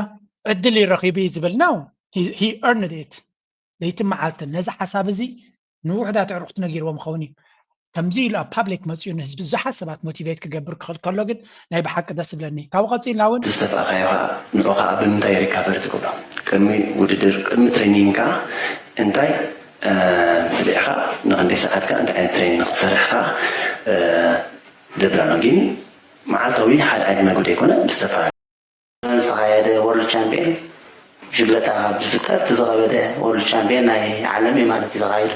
ዕድል ይረኺቡ እዩ ዝብል ነው he earned it ለይትን መዓልትን ነዚ ሓሳብ እዚ ንውሑዳት ኣዕሩኽቱ ነጊርዎም ይኸውን እዩ ከምዚ ኢሉ ኣብ ፓብሊክ መፂኡ ንህዝቢ ብዙሓት ሰባት ሞቲቬት ክገብር ክኽእል ከሎ ግን ናይ ብሓቂ ደስ ዝብለኒ ካብኡ ቀፂልና እውን ዝተፋእኻዮ ከዓ ንዑ ከዓ ብምንታይ ሪካቨሪ ትገብሮ ቅድሚ ውድድር ቅድሚ ትሬኒንግ ከዓ እንታይ ብሊዕኻ ንክንደይ ሰዓት ከዓ እንታይ ዓይነት ትሬኒንግ ክትሰርሕ ከዓ ደብራ ነው ግን መዓልታዊ ሓደ ዓይነት መግቢ ዘይኮነ ብዝተፈላለዩ ዝተኻየደ ወርልድ ቻምፒየን ብሽግለታ ካብ ዝፍጠር እቲ ዝኸበደ ወርልድ ቻምፒየን ናይ ዓለም እዩ ማለት እዩ ተኻይዱ።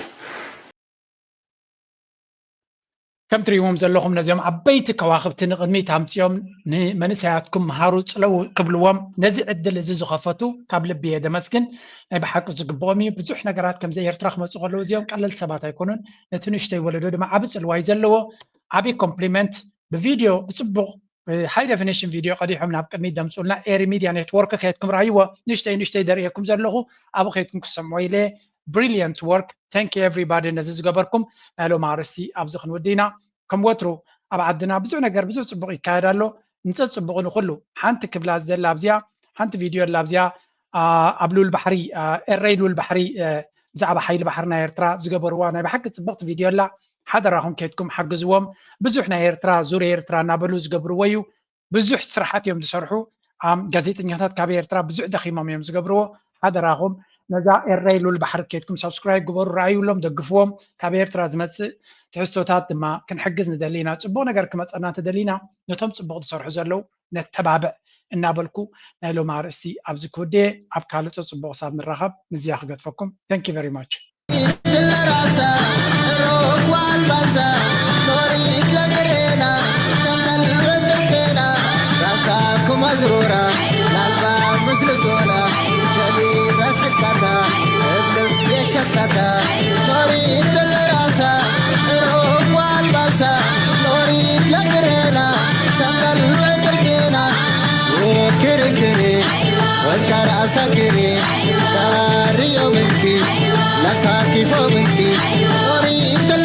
ከም ትሪእዎም ዘለኹም ነዚኦም ዓበይቲ ከዋኽብቲ ንቕድሚት ኣምፂኦም ንመንእሰያትኩም ምሃሩ ፅለው ክብልዎም ነዚ ዕድል እዚ ዝኸፈቱ ካብ ልቢ እየ ደመስግን። ናይ ብሓቂ ዝግብኦም እዩ። ብዙሕ ነገራት ከምዚ ኤርትራ ክመፁ ከለዉ እዚኦም ቀለልቲ ሰባት ኣይኮኑን። ነቲ ንእሽተይ ወለዶ ድማ ዓቢ ፅልዋ እዩ ዘለዎ። ዓቢ ኮምፕሊመንት ብቪድዮ ብፅቡቕ ሃይ ዴፊኒሽን ቪድዮ ቀዲሖም ናብ ቅድሚት ደምፁልና ኤሪ ሚድያ ኔትወርክ ከየድኩም ራይዎ ንሽተይ ንሽተይ ደርእየኩም ዘለኹ ኣብ ከይድኩም ክሰምዖ ኢለ brilliant work thank you everybody ነዚ ዝገበርኩም ናይ ሎም ኣርእስቲ ኣብዚ ክንውዲ ኢና ከም ወትሩ ኣብ ዓድና ብዙሕ ነገር ብዙሕ ፅቡቕ ይካየድ ኣሎ ንፀ ፅቡቕ ንኩሉ ሓንቲ ክብላ ዝደላ ኣብዚኣ ሓንቲ ቪድዮ ኣላ ኣብዚኣ ኣብ ልኡል ባሕሪ ኤረይ ልኡል ባሕሪ ብዛዕባ ሓይሊ ባሕሪ ናይ ኤርትራ ዝገበርዋ ናይ ብሓቂ ፅብቕቲ ቪድዮ ኣላ ሓደራኹም ከይድኩም ሓግዝዎም ብዙሕ ናይ ኤርትራ ዙር ኤርትራ እናበሉ ዝገብርዎ እዩ ብዙሕ ስራሓት እዮም ዝሰርሑ ጋዜጠኛታት ካብ ኤርትራ ብዙሕ ደኺሞም እዮም ዝገብርዎ ሓደራኹም ነዛ ኤረይ ሉል ባሕሪ ከይድኩም ሳብስክራይብ ግበሩ ረኣዩሎም ደግፍዎም ካብ ኤርትራ ዝመፅእ ትሕዝቶታት ድማ ክንሕግዝ ንደሊ ኢና ፅቡቅ ነገር ክመፀና እንተደሊና ነቶም ፅቡቅ ዝሰርሑ ዘለዉ ነተባብዕ እናበልኩ ናይ ሎም ኣርእስቲ ኣብዚ ክውድየ ኣብ ካልእ ፅቡቅ ሳብ ንራኸብ ምዝያ ክገድፈኩም thank you very much Rasa, Rokwan Basa, Norit Lagrena, Sangal Reterkena, Rasa Kumazrura, Lalba Muslutola, Shadi Ras Hakata, Yeshatata, Norit Rasa, Rokwan Basa, Norit Lagrena, Sangal Reterkena, Kirikiri, Walkar Asakiri, Kariyo Minti, Lakaki Fominti,